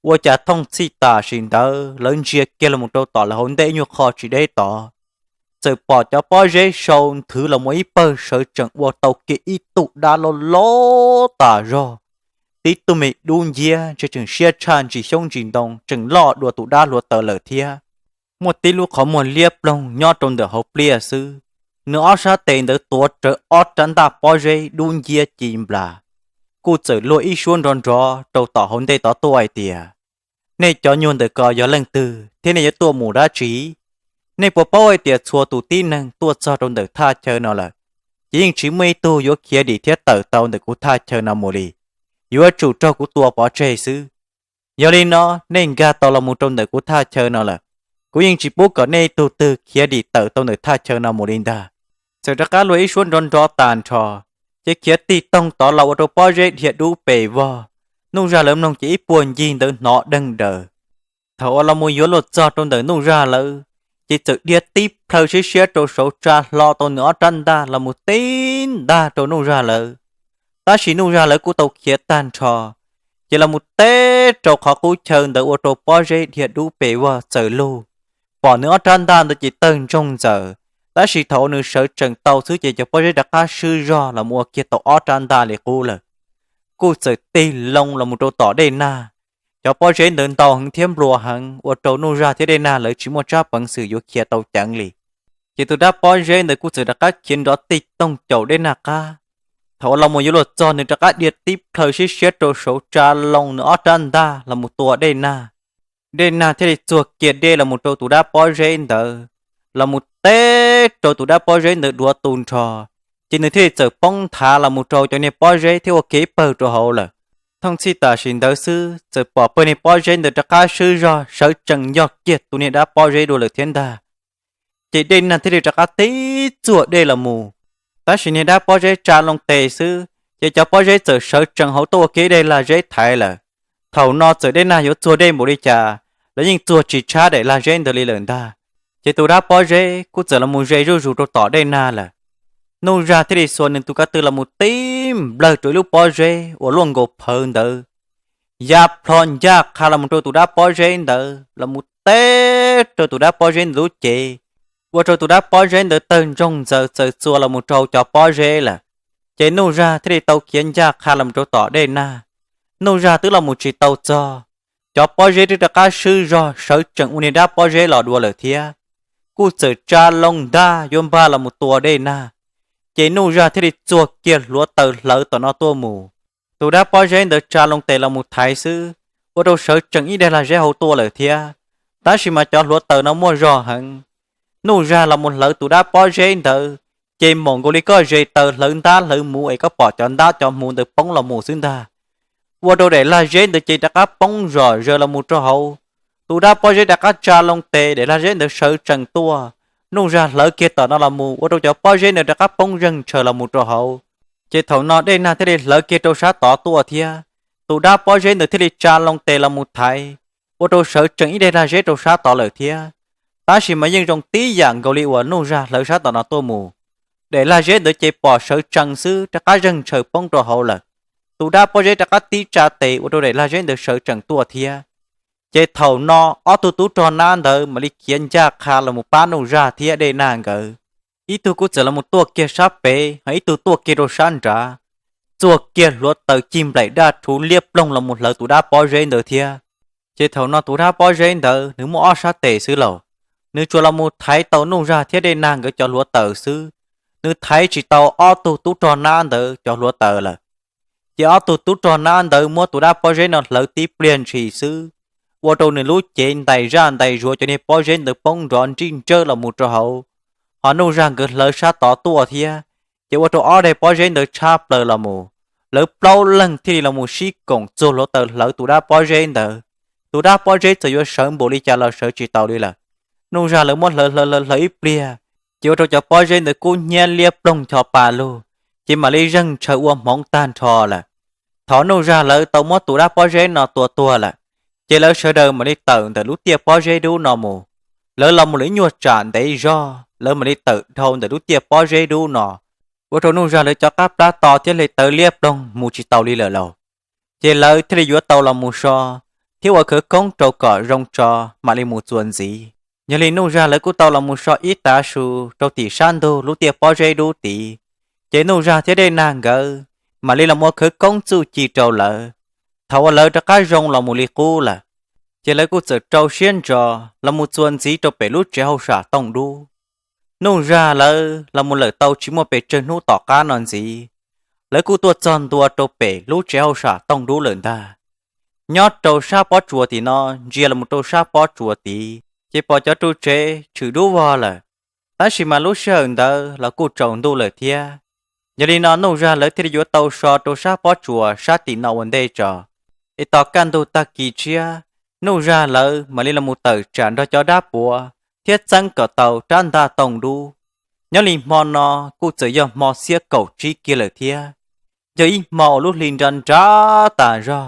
Ua cas thooj txhij tam sim ntawd lawv ntsia kiag los mus rau tom lawv hauv ntej ib nyuag qho tsis deb tod, txawm pom cov pob zeb sau nthwv los mus ib pawg sawv tsees ua tau kiag ib tug dab loj loj tas zog, tib tug me dub nciab ntshe tseem siab tshaj ntsis xyoob ntsis ntoo tseem loj dua tus dab hluav taws lawm thiab. Muaj tib lub qhov muag liab ploog nyob rau ntawm hauv pliaj xwb. Nws ob sab tes ntawd tuav rawv ob rab ntaj pob zeb dub nciab ci nplas, kuj txawm luag ib suab nrov nrov rau tom hauv ntej tod tuaj hais tias, nej cov nyuag ntawm ko yog leej twg thiab nej yuav tuaj mus dab tsi? Nej puas paub hais tias txhua tus tib neeg tuaj txog rau ntawm thaj chaw no lawm, ces yeej tsis muaj ib tug yuav khiav dim thiab tawm tau ntawm kuv thaj chaw no mus li. Yuav tsum raug kuv tua pov tseg xwb. Yog li no nej nkag tau los mus rau ntawm kuv thaj chaw no lawm, kuv yeej tsis pub kom nej ib tug twg khiav dim tawm tau ntawm thaj chaw no mus li ntag. Txawm rov qab luag ib suab nrov nrov tas nrho, ces khiav tig toog tod los ua rau pob zeb dhia dub pes vog. Nuj Zag lawv mloog ces ib puag ncig ntawd hnov deeg daws. Thaum uas los mus yuav luag txog rau ntawm Nuj Zag lawv, ces txawm dhia tib plhaw siab siab rau saud tsa hlo tau nws ob rab ntaj los mus tib ntaj rau Nuj Zag lawv. Tab sis Nuj Zag lawv kuj tau khiav tag nrho, ces los mus teb rau qhov qub chaw ntawd ua rau pob zeb dhia dub pes vog txawm lug. Pom nws ob rab ntaj ntawd ces tawg ntsoog ntxaws, tab sis thaum uas nws sawv tsees tau xwb ces cov pob zeb rov qab swb zog los mus ua kiag tau ob rab ntaj li qub lawm. Kuj txawm tig loo los mus rau tom Dej Nag. Cov pob zeb ntawd ntau heev thiab nplua heev ua rau Nuj Zag thiab Dej Nag lawv tsis muaj tsab peev xwm yuav khiav tau ceev li. Ces tus dab pob zeb ntawd kuj txawm rov qab khiav nrov tig toog caum Dej Nag qab. Thaum uas los mus yuav luag txog nws rov qab dhia tib plhaw siab siab rau saud tsa loo nws ob rab ntaj los mus tua Dej Nag. Dej Nag thiaj li txuag kiag dej los mus rau tus dab pob zeb ntawd, los mus teb rau tus dab pob zeb ntawd duav tu nrho, ces nws thiaj li txawm poob nthav los mus rau cov niag pob zeb thiab ua kiag ib pawg rau hauv lawm. Thooj txhij tam sim ntawd xwb txawm pom pawg niag pob zeb ntawd rov qab swb zog sawv tsees yog kiag tus niag dab pob zeb dua lawm thiab ntag. Ces Dej Nag thiaj li rov qab tib txuag dej los mus, tab sis niag dab pob zeb tsa loo tes xwb ces cov pob zeb txawm sawv tsees hauv tuaj ua kiag ib daim lag zeb thaiv lawm. Thaum no txawm Dej Nag yuav txuag dej npaum li cas los yeej txuag tsis tshab daim lag zeb ntawd li lawm ntag. Ces tus dab pob zeb kuj txawm los mus ze zuj zus rau tom Dej Nag lawm. Nuj Zag thiaj li xuas nws tus ka tw los mus tib nplawg rau ib lub pob zeb uas luaj nkaus phawv ntawd, ya plho ncaj qha los mus rau tus dab pob zeb ntawd los mus teb rau tus dab pob zeb ntawd lub cev, ua rau tus dab pob zeb ntawd tawg ntsoog ntxaws txaws txuas los mus rau cov pob zeb lawm. Ces Nuj Zag thiaj li tau khiav ncaj qha los mus rau tom Dej Nag. Nuj Zag twb los mus tsis tau txog, cov pob zeb twb rov qab swb zog sawv tsees ua niag dab pob zeb los dua lawm thiab, kuj txawm tsa loo ntag yuav npaj los mus tua Dej Nag. Ces Nuj Zag thiaj li txuag kiag hluav taws hlawv tom no tuaj mus. Tus dab pob zeb ntawd tsa loo tes los mus thaiv xwb, ua rau sawv tsees ib daim lag zeb hauv tuaj lawm thiab. Tab sis mas cov hluav taws no muaj zog heev, Nuj Zag los mus hlawv tus dab pob zeb ntawd, ces npaum nkaus li koj ze taws hlawv ntab hlawv hmuv es koj pom cov ntab cov hmuv ntawd poob los mus xwb ntag. Ua rau daim lag zeb ntawd ces rov qab poob zom zaws los mus rau hauv. Tus dab pob zeb rov qab tsa loo tes, daim lag zeb ntawd sawv tsees tuaj. Nuj Zag hlawv kiag tom no los mus ua rau cov pob zeb ntawd rov qab poob zeeg tshaws los mus rau hauv. Ces thaum no Dej Nag thiaj li hlawv kiag rau sab tod tuaj thiab. Tus dab pob zeb ntawd thiaj li tsa loo tes los mus thaiv, ua rau sawv tsees ib daim lag zeb rau sab tod lawm thiab. Tab sis mas yeej zoo tib yam nkaus li uas Nuj Zag hlawv sab tom no tuaj mus. Daim lag zeb ntawd ces pom sawv tsees xwb rov qab zeeg tshaws poob rau hauv lawm. Tus dab pob zeb rov qab tib tsa tes ua rau daim lag zeb ntawd sawv tsees tuaj thiab. Ces thaum no ob tug tub rog nab ntawd mam li khiav ncaj qha los mus pab Nuj Zag thiab Dej Nag nkawd. Ib tug kuj txawm los mus tuaj kiag sab pem, ho ib tug tuaj kiag rau sab nrad, txuag kiag hluav taws cig nplaim daj rhuv liab ploog los mus hlawv tus dab pob zeb ntawd thiab. Ces thaum no tus dab pob zeb ntawd nws muaj ob sab tes xwb lauj, nws tsuas los mus thaiv tau Nuj Zag thiab Dej Nag nkawd cov hluav taws xwb, nws thaiv tsis tau ob tug tub rog nab ntawd cov hluav taws lawm. Ces ob tug tub rog nab ntawd muab tus dab pob zeb no hlawv tib pliag ntshis xwb, ua rau nws lub cev ntais zaj ntais zuav cov niag pob zeb ntawd poob nrov nrij nrawj los mus rau hauv. Ho Nuj Zag nkawd hlawv sab tod tuaj thiab, ces ua rau ob daim pob zeb ntawd tshab plaws los mus. Lawv plaub leeg thiaj li los mus sib koom txuag hluav taws hlawv tus dab pob zeb ntawd. Tus dab pob zeb txawm yuav sawv npaum li cas los sawv tsis tau li lawm. Nuj Zag lawv muab hlawv hlawv hlawv ib pliag, ces ua rau cov pob zeb ntawd kub hnyiab liab ploog ncho pa lug, ces mam li zeeg tshaws ua hmoov tag nrho lawm. Thaum Nuj Zag lawv tau muab tus dab pob zeb no tua tuag lawm, ces lawv sawv daws mam li tawm ntawm lub tiaj pob zeb dub no mus. Lawv los mus lawv ib nyuag tsam ntev zog lawv mam li tawm dhau ntawm lub tiaj pob zeb dub no, ua rau Nuj Zag lawv cov qab plab to thiab hle tawv liab ploog mus tsis tau li lawm lauj. Ces lawv thiaj li yuav tau los mus so thiab ua khawv koob rau kom zoo tso mam li mus txuas ntxiv. Yog li Nuj Zag lawv kuj tau los mus so ib tav su rau tim sab ntug lub tiaj pob zeb dub tid, ces Nuj Zag thiab Dej Nag nkawd mam li los ua khawv koob txuj ci rau lawv. Thaum uas lawv rov qab zoo los mus li qub lawm, ces lawv kuj txawm rau siab ntso los mus txuas ntxiv rau pem lub tsev hauj sam tooj dub. Nuj Zag lawv los mus lawm tau tsis muaj pes tsawg hnub tom qab no ntxiv, lawv kuj tuaj txog ntua rau pem lub tsev hauj sam tooj dub lawm ntag. Nyob rau sab pob tsuas tim no ntsia los mus rau sab pob tsuas tid, ces pom cov ru tsev tshwm dub vog lawm, tab sis mas lub sij hawm ntawd los kuj tsaus ntuj lawm thiab. Yog li no Nuj Zag lawv thiaj li yuav tau so rau sab pob tsuas sab tim no ua ntej tso, es tos kaj ntug tag kis tshiab, Nuj Zag lawv mam li los mus tawm tsam nrog cov dab puav thiab txeeb kom tau rab ntaj tooj dub. Nyob li hmo no kuj txawm yog hmo xiab kaum tsib kiag lawm thiab, yog ib hmo uas lub hli nra nrab tas zog.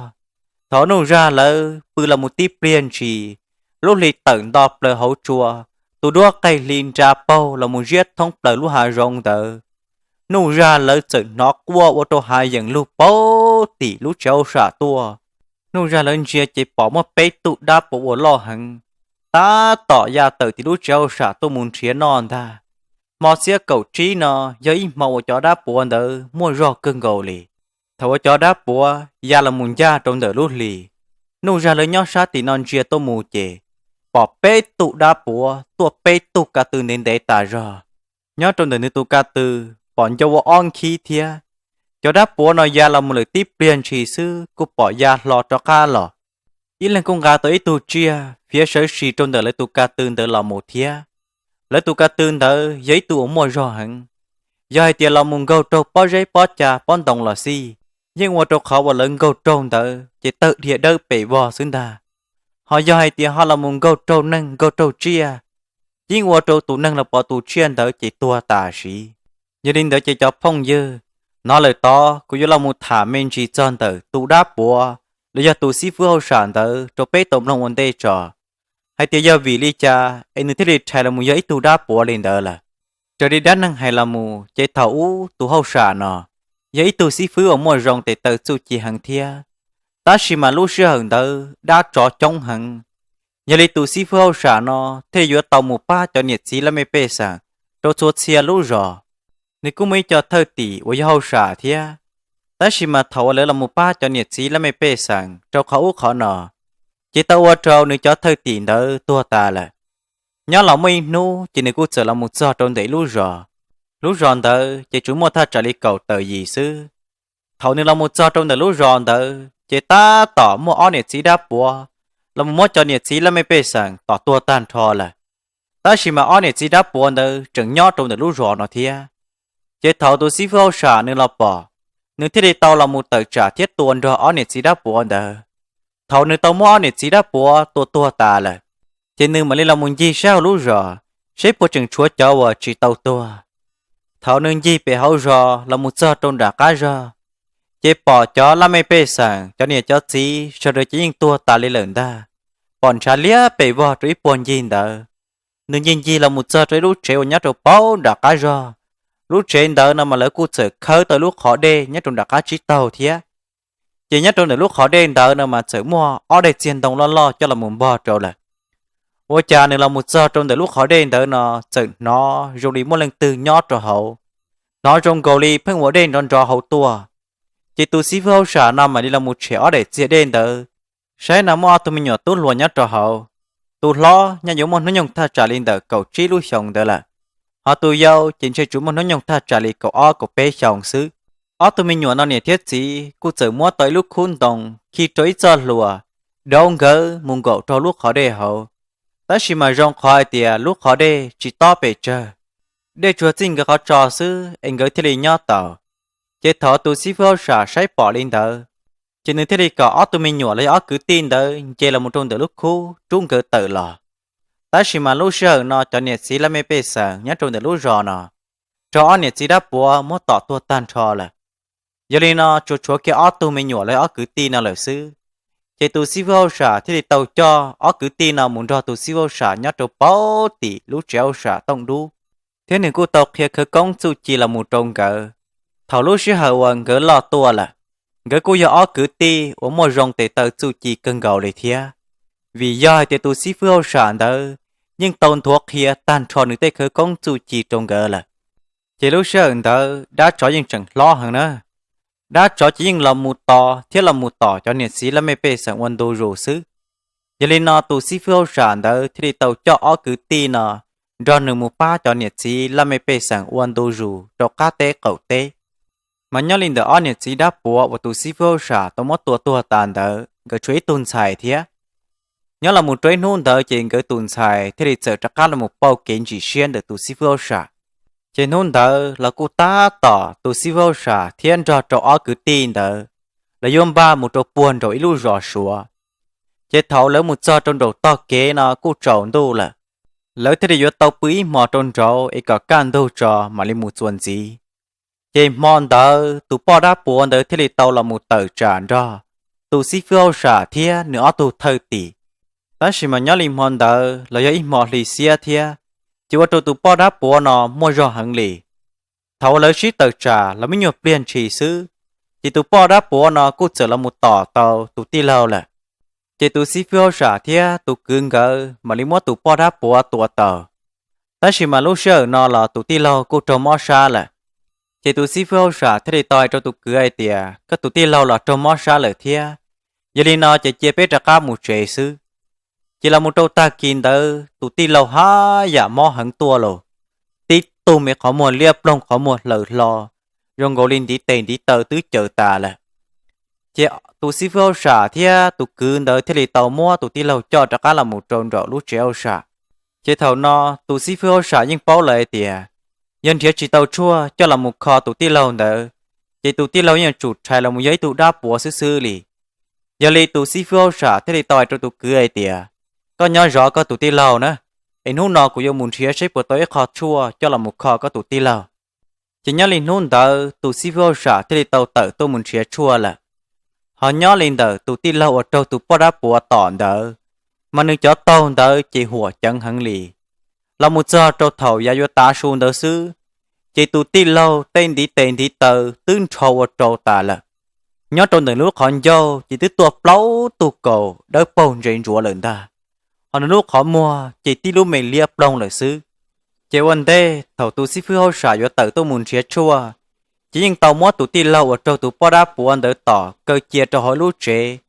Thaum Nuj Zag lawv pw los mus tib pliag ntshis, lub hli tawm nto plaws hauv tsua, tus duab qaig hli nra paug los mus ziab thoob plaws lub hav zoov ntawd. Nuj Zag lawv txawm hnov quaj ua rau hav yeem lug paug tim lub tsev hauj sam tuaj. Nuj Zag lawv ntsia ces pom muaj peb tug dab puav uas loj heev tab tom ya tawm tim lub tsev hauj sam tuaj mus nrhiav noj ntag. Hmo xiab kaum tsib no yog ib hmo uas cov dab puav ntawd muaj zog kawg nkaus li. Thaum uas cov dab puav ya los mus ncaj rau ntawm lub hlis, Nuj Zag lawv nyob sab tim no ntsia tuaj mus ces pom peb tug dab puav tuaj peb tug ka tw ntev ntev tas zog. Nyob rau ntawm nws tus ka tw pom ncau ua ob nkhib thiab. Cov dab puav no ya los mus lawm tib pliag ntshis xwb kuj pom ya hlo rov qab los. Ib leeg kuj nqa tau ib tug tsiaj fiav sawv sis rau ntawm lawv tus ka tw ntawd los mus thiab. Lawv tus ka tw ntawd yog ib tug uas muaj zog heev, Yog hais tias los mus nkaug raug pob zeb pob ca pob ntoo los xij, yeej ua rau qhov uas lawv nkaug raug ntawd ces tawg dhia dawb pes vog xwb ntag. Ho yog hais tias ho los mus nkaug raug neeg nkaug raug tsiaj, yeej ua rau tus neeg los pov tus tsiaj ntawd ces tuag tas siv. Yog li ntawd ces cov phooj ywg, hnov lawm tod kuv yuav los mus tham me ntsis txog ntawm tus dab puav los yog tus xib fwb hauj sam ntawd rau peb tau mloog ua ntej tso, hais tias yog vim li cas es nws thiaj li rhais los mus yog ib tug dab puav li ntawd lawm. Raws li dab neeg hais los mus ces thaum ub tus hauj sam no yog ib tug xib fwb uas muaj zoo tes taw txuj ci heev thiab, tab sis mas lub sij hawm ntawd dab tsov coob heev. Yog li tus xib fwb hauj sam no thiaj li yuav tau mus pab cov niam txiv laj mej pej xeem rau txhua txhia lub zos. Nws kuj muaj ib co thawj tim uas yog hauj sam thiab, tab sis mas thaum uas lawv los mus pab cov niam txiv laj mej pej xeem rau qhov ub qhov no, ces tau ua rau nws cov thawj tim ntawd tuag tas lawm. Nyob los muaj ib hnub ces nws kuj txawm los mus txog rau ntawm ib lub zos. Lub zos ntawd ces tsuas muaj thaj tsam li kaum tawm yim xwb. Thaum nws los mus txog rau ntawm lub zos ntawd ces tab tom muaj ob niam txiv dab puav los mus muab cov niam txiv laj mej pej xeem tom tuag tag nrho lawm. Tab sis mas ob niam txiv dab puav ntawd tseem nyob rau ntawm lub zos no thiab. Ces thaum tus xib fwb hauj sam nws los pom, nws thiaj li tau los mus tawm tsam thiab tua nrog ob niam txiv dab puav ntawd. Thaum nws tau muab ob niam txiv dab puav tua tuag tas lawm, ces nws mam li los mus ncig saib hauv lub zos, saib puas tseem tshuav cov uas tsis tau tuag. Thaum nws ncig pem hauv zos los mus txog rau nram qab zog, ces pom cov laj mej pej xeem, cov niam cov txiv sawv daws ces yeej tuag tas li lawm ntag, pom ntshav liab pes vog rau ib puag ncig ntawd. Nws ncig ncig los mus txog rau ib lub tsev uas nyob rau paub nram qab zog. Lub tsev ntawd no mas lawv kuj txawm khawb tau ib lub qhov dej nyob rau nram qab tsib taug thiab. Ces nyob rau ntawm lub qhov dej ntawd no mas txawm muaj ob daim txiag ntoo loj loj coj los mus npog rau lawm. Ua cas nws los mus txog rau ntawm lub qhov dej ntawd no txawm hnov zoo li muaj leej twg nyob rau hauv, hnov zoo nkaus li pheej ua dej nrov nrov hauv tuaj. Ces tus xib fwb hauj sam no mam li los mus tshem ob daim txiag dej ntawd, saib no muaj ob tug me nyuam tub hluas nyob rau hauv. Tus hlob nyaj yuav muaj hnub nyoog thaj tsam li ntawm kaum tsib lub xyoos ntawd lawm, ho tus yau ces ntshe tsuas muaj hnub nyoog thaj tsam li kaum ob kaum peb xyoos xwb. Ob tug me nyuam no niam thiab txiv kuj txawm muab tau ib lub khub ntoo khi rau ib txoj hlua, dauv nkawd mus nkaum rau lub qhov dej hauv. Tab sis mas zoo qhov hais tias lub qhov dej tsis tob pes tsawg, dej tsuas txij nkawd qhov tso xwb es nkawd thiaj li nyob tau. Ces thaum tus xib fwb hauj sam saib pom li ntawd, ces nws thiaj li kom ob tug me nyuam los yog ob kwv tij ntawd nce los mus rau ntawm lub khub rub nkawd tawm los. Tab sis mas lub sij hawm no cov niam txiv laj mej pej xeem nyob rau ntawm lub zos no raug ob niam txiv dab puav muab tom tuag tag nrho lawm. Yog li no tsuas tshuav kiag ob tug me nyuam los yog ob kwv tij no lawm xwb. Ces tus xib fwb hauj sam thiaj li tau coj ob kwv tij no mus nrog tus xib fwb hauj sam nyob rau paub tim lub tsev hauj sam tooj dub, thiab nws kuj tau qhia khawv koob txuj ci los mus rau nkawd. Thaum lub sij hawm uas nkawd loj tuaj lawm, nkawd kuj yog ob kwv tij uas muaj zoo tes taw txuj ci kawg nkaus li thiab, vim yog hais tias tus xib fwb hauj sam ntawd yeej tau nthuav qhia tag nrho nws tej khawv koob txuj ci rau nkawd lawm. Ces lub sij hawm ntawd dab tsov yeej tseem hlob heev na. Dab tsov ces yeej los mus tos thiab los mus tom cov niam txiv laj mej pej xeem ua ntu zus xwb. Yog li no tus xib fwb hauj sam ntawd thiaj li tau coj ob kwv tij no nrog nws mus pab cov niam txiv laj mej pej xeem ua ntu zus rau qab teb qaum teb. Mas nyob li ntawm ob niam txiv dab puav uas tus xib fwb hauj sam tau muab tua tuag tas ntawd nkawd tshuav ib tug ntxhais thiab. Nyob los mus rau ib hnub ntawd ces nkawd tus ntxhais thiaj li txawm rov qab los mus pauj kev ntsim siab ntawm tus xib fwb hauj sam. Ces hnub ntawd los kuj tab tom tus xib fwb hauj sam thiab nrog rau ob kwv tij ntawd, lawv yuav npaj mus rau puag nraum ib lub zos Suav. Ces thaum lawv mus txog rau nraum tog kev no kuj tsaus ntuj lawm, lawv thiaj li yuav tau pw ib hmos rau nraud es kom kaj ntug tso mam li mus txuas ntxiv. Ces hmo ntawd tus poj dab puav ntawd thiaj li tau los mus tawm tsam nrog tus xib fwb hauj sam thiab nws ob tug thawj tim. Tab sis mas nyob li hmo ntawd los yog ib hmo hli xiab thiab, ces ua rau tus poj dab puav no muaj zog heev li. Thaum uas lawv sib tawm tsam los me nyuam pliag ntshis xwb, ces tus poj dab puav no kuj txawm los mus tom tau tus tij laug lawm. Ces tus xib fwb hauj sam thiab tus kwv nkawd mam li muab tus poj dab puav tua tau. Tab sis mas lub sij hawm no los tus tij laug kuj raug mob sab lawm. Ces tus xib fwb hauj sam thiaj li tau hais rau tus kwv hais tias, koj tus tij laug los raug mob sab lawm thiab, yog li no ces cia peb rov qab mus tsev xwb. Ces los mus rau tag kis ntawd tus tij laug haj yam mob heev tuaj los, tib tug me qhov muag liab ploog qhov muag hlaws hlo, zoo nkaus li ntiv tes ntiv taw twb caws tas lawm. Ces tus xib fwb hauj sam thiab tus kwv ntawd thiaj li tau muab tus tij laug coj rov qab los mus rau nraum lub tsev hauj sam. Ces thaum no tus xib fwb hauj sam yeej paub lawm hais tias Yog nrhiav tsis tau tshuaj coj los mus kho tus tij laug ntawd, ces tus tij laug yeej yuav tsum rhais los mus yog ib tug dab puav xwb xwb li. Yog li tus xib fwb hauj sam thiaj li tau hais rau tus kwv hais tias, koj nyob zov koj tus tij laug na, es hnub no kuv yuav mus nrhiav saib puas tau ib qho tshuaj coj los mus kho koj tus tij laug. Ces nyob li hnub ntawd tus xib fwb hauj sam thiaj li tau tawm tuaj mus nrhiav tshuaj lawm. Ho nyob li ntawm tus tij laug uas raug tus poj dab puav tom ntawd, mas nws cov taug ntawd ces huam ceev heev li. Los mus txog rau thaum yav yuav tav su ntawd xwb, ces tus tij laug tej ntiv tes ntiv taw twb nrho ua rau tas lawm. Nyob rau ntawm lub qhov ncauj ces twb tuaj plaub tug kaus dawb paug ntse ntsuav lawm ntag. Ho nws lub qhov muag ces tib lub me liab ploog lawm xwb. Ces ua ntej thaum tus xib fwb hauj sam yuav tawm tuaj mus nrhiav tshuaj, ces yeej tau muab tus tij laug uas raug tus poj dab puav ntawd tom kaw cia rau hauv lub tsev,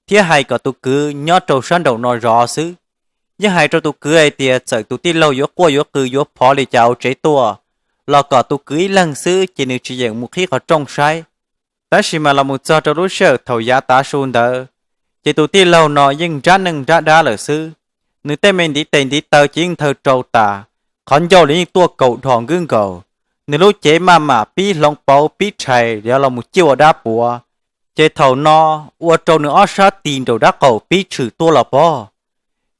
thiab hais kom tus kwv nyob rau sab nraum no zov xwb. Yeej hais rau tus kwv hais tias txawm tus tij laug yuav quaj yuav qw yuav phov li cas hauv tsev tuaj, los kom tus kwv ib leeg xwb ces nws tsis yeem mus qhib qhov rooj saib. Tab sis mas los mus txog rau lub sij hawm thaum yav tav su ntawd, ces tus tij laug no yeej nrab neej nrab dab lawm xwb. Nws tej me ntiv tes ntiv taw ces yeej nthawv rau tas, qhov ncauj los yeej tuaj kaus dhos nkwb nkaus. Nws lub cev maj mam pib hloov pauv pib rhais yuav los mus ciaj ua dab puav, ces thaum no ua rau nws ob sab tis nraum dab qaum pib tshwm tuaj los pob,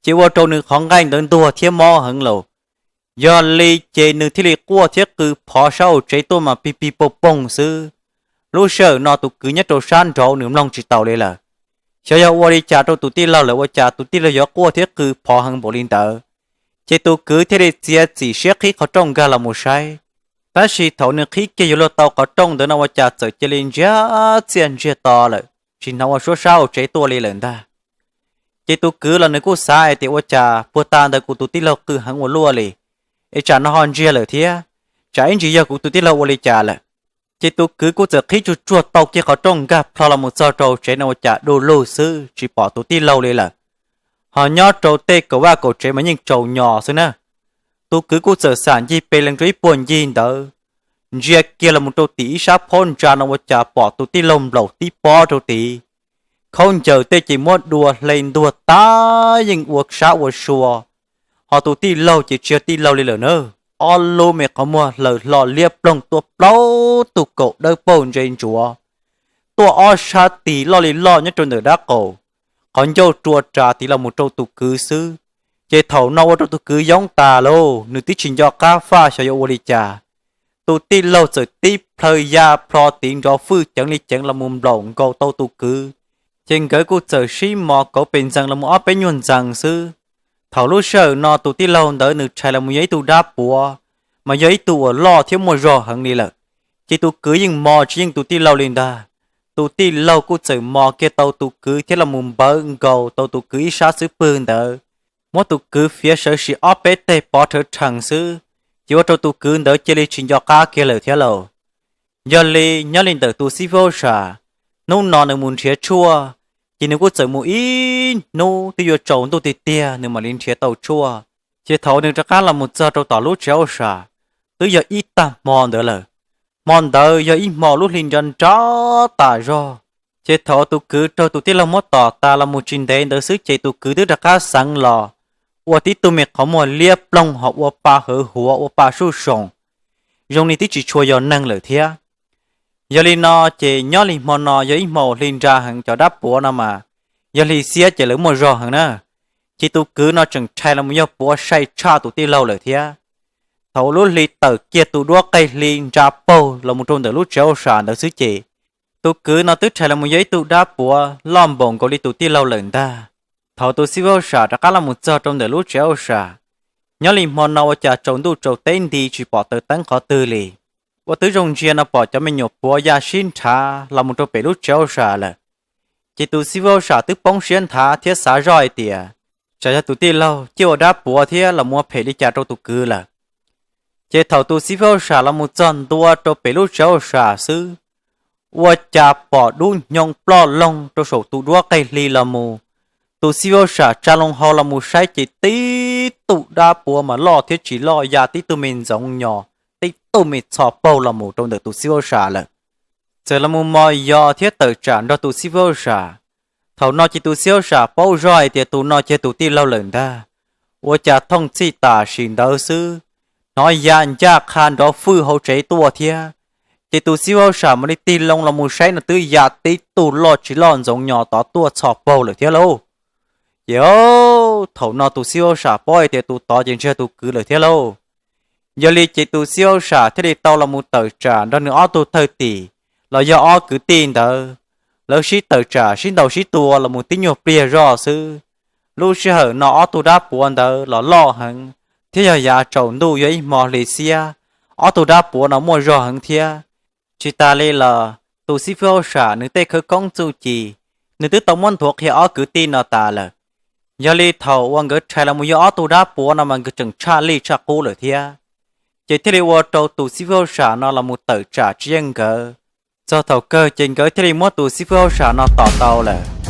ces ua rau nws qhov nqaij ntawd ntuag thiab mob heev lawm. Yog li ces nws thiaj li quaj thiab qw phov sab hauv tsev tuaj mas pig pig poog poog xwb. Lub sij hawm no tus kwv nyob rau sab nraud nws mloog tsis taus li lawm. Xyov yog ua li cas rau tus tij laug lawm ua cas tus tij laug yuav quaj thiab qw phov heev npaum li ntawd. Ces tus kwv thiaj li txiav txim siab qhib qhov rooj nkag los mus saib. Tab sis thaum nws qhib kiag yuav luag tau qhov rooj ntawd no ua cas txawm cia li ntsiag txiaj ntsiag to lawm, tsis hnov ua suab sab hauv tsev tuaj li lawm ntag. Ces tus kwv los nws kuj xav hais tias ua cas puag ta ntawd kuv tus tij laug qw heev ua luaj li, es tsam no ho ntsiag lawm thiab, tsam ib ntsis yog kuv tus tij laug ua li cas lawm. Ces tus kwv kuj txawm qhib tsuag tsuag tau kiag qhov rooj nkag plho los mus txog rau tsev no ua cas du lug xwb tsis pom tus tij laug li lawm. Ho nyob rau tej kaum vaj kaum tsev mas yeej tsaus nyos xwb na. Tus kwv kuj txawm xam ncig pes lees rau ib puag ncig ntawd, ntsia kiag los mus rau tim ib sab phab ntsa no ua cas pom tus tij laug nplaum tib pob rau tid. Khaub ncaws tej ces muab dua hle ntuag tas yeej ua sab ua sua. Ho tus tij laug ces tsis yog tij laug li lawm na, ob lub me qhov muag hlaws hlo liab ploog tuaj plaub tug kaum dawb paug ntse ntsuav, tuaj ob sab tis loj li loj nyob rau ntawm dab qaum, qhov ncauj rua ras tiv los mus rau tus kwv xwb. Ces thaum no ua rau tus kwv yoob tas lauj, nws twb tsis nco qab faj xyov yuav ua li cas. Tus tij laug txawm tib plhaw ya plho tiv nrov fwj ceev li ceev los mus nplaum nkaus tau tus kwv. Ces nkawd kuj txawm sib mos kauv pes ntxees los mus ob peb nyuag ntxees xwb. Thaum lub sij hawm no tus tij laug ntawd nws rhais los mus yog ib tug dab puav, mas yog ib tug uas loj thiab muaj zog heev li lawm. Ces tus kwv yeej mos tsis yeej tus tij laug li ntag. Tus tij laug kuj txawm mos kiag tau tus kwv thiab los mus npawv nkaus tau tus kwv ib sab xub pwg ntawd, muab tus kwv fiav sawv sim ob peb teg pov rhawv rhees xwb, ces ua rau tus kwv ntawd cia li tsis nco qab kiag lawm thiab lauj. Yog li nyob li ntawm tus xib fwb hauj sam, hnub no nws mus nrhiav tshuaj, ces nws kuj txawm mus ib hnub twb yuav tsaus ntuj tiag tiag nws mam li nrhiav tau tshuaj. Ces thaum nws rov qab los mus txog rau tom lub tsev hauj sam, twb yog ib tag hmo ntawd lawm. Hmo ntawd yog ib hmo lub hli nra nra tas zog. Ces thaum tus kwv raug tus tij laug muab tom tas los mus tsis ntev ntawd xwb ces tus kwv twb rov qab xeev los ua tib tug me qhov muag liab ploog ho ua pa hawv huav ua pa suj soom, zoo li twb tsis tshua yog neeg lawm thiab. Yog li no ces nyob li hmo no yog ib hmo hli nra heev, cov dab puav no mas yog hli xiab ces lawv muaj zog heev na. Ces tus kwv no tseem rhais los mus yog puav sai tshaj tus tij laug lawm thiab. Thaum lub hli tawm kiag tus duab qej hli nra paug los mus rau ntawm lub tsev hauj sam ntawd xwb ces tus kwv no twb rhais los mus yog ib tug dab puav loj npaum nkaus li tus tij laug lawm ntag. Thaum tus xib fwb hauj sam rov qab los mus txog rau ntawm lub tsev hauj sam, nyob li hmo no ua cas tsaus ntuj tsaus teb nti tsis pom taws teeb qhov twg li. Ua twb zoo ntsia no pom cov me nyuam puav ya sib nrhav los mus rau pem lub tsev hauj sam lawm. Ces tus xib fwb hauj sam twb poob siab nthav thiab xav zoj hais tias, tsam yog tus tij laug ciaj ua dab puav thiab los mus ua phem li cas rau tus kwv lawm. Ces thaum tus xib fwb hauj sam los mus txog ntua rau pem lub tsev hauj sam xwb, ua cas pom dub hnyoo ploj loog rau saum tus duab qej hli los mus. Tus xib fwb hauj sam tsa loo hau los mus saib ces tib tug dab puav mas loj thiab tsis loj ya tib tug me ntxoov nyos, tib tug me txho paug los mus rau ntawm tus xib fwb hauj sam lawm. Txawm los mus mos yos thiab tawm tsam nrog tus xib fwb hauj sam. Thaum no ces tus xib fwb hauj sam paub zoj hais tias tus no ces tus tij laug lawm ntag. Ua cas thooj txhij tam sim ntawd xwb, hnov ya ncaj qha nrov fwj hauv tsev tuaj thiab. Ces tus xib hwb hauj sam mam li tig loo los mus saib no twb ya tib tug loj tsis loj ntxoov nyos tod tuaj txhos paug lawm thiab lauj. Ces thaum no tus xib hwb hauj sam paub hais tias tus tod ces ntshe yog tus kwv lawm thiab lauj. Yog li ces tus xib hwb hauj sam thiaj li tau los mus tawm tsam nrog nws ob tug thwj tim los yog ob kwv tij ntawd, lawv sib tawm tsam sib ntaus sib tua los mus tib nyuag pliag zog xwb. Lub sij hawm no ob tug dab puav ntawd los loj heev, thiab yog yav tsaus ntuj yog ib hmo hli xiab, ob tug dab puav no muaj zog heev thiab. Tsis tas li los tus xib hwb hauj sam nws tej khawv koob txuj ci, nws twb tau muab nthuav qhia ob kwv tij no tas lawm. Yog li thaum uas nkawd rhais los mus yog ob tug dab puav no mas nkawd tseem tshaj lij tshaj qub lawm thiab. Ces thiaj li ua rau tus xib hwb hauj sam no los mus tawm tsam tsis yeej nkawd. Txog thaum kawg ces nkawd thiaj li muab tus xib hwb hauj sam no tom tau lawm.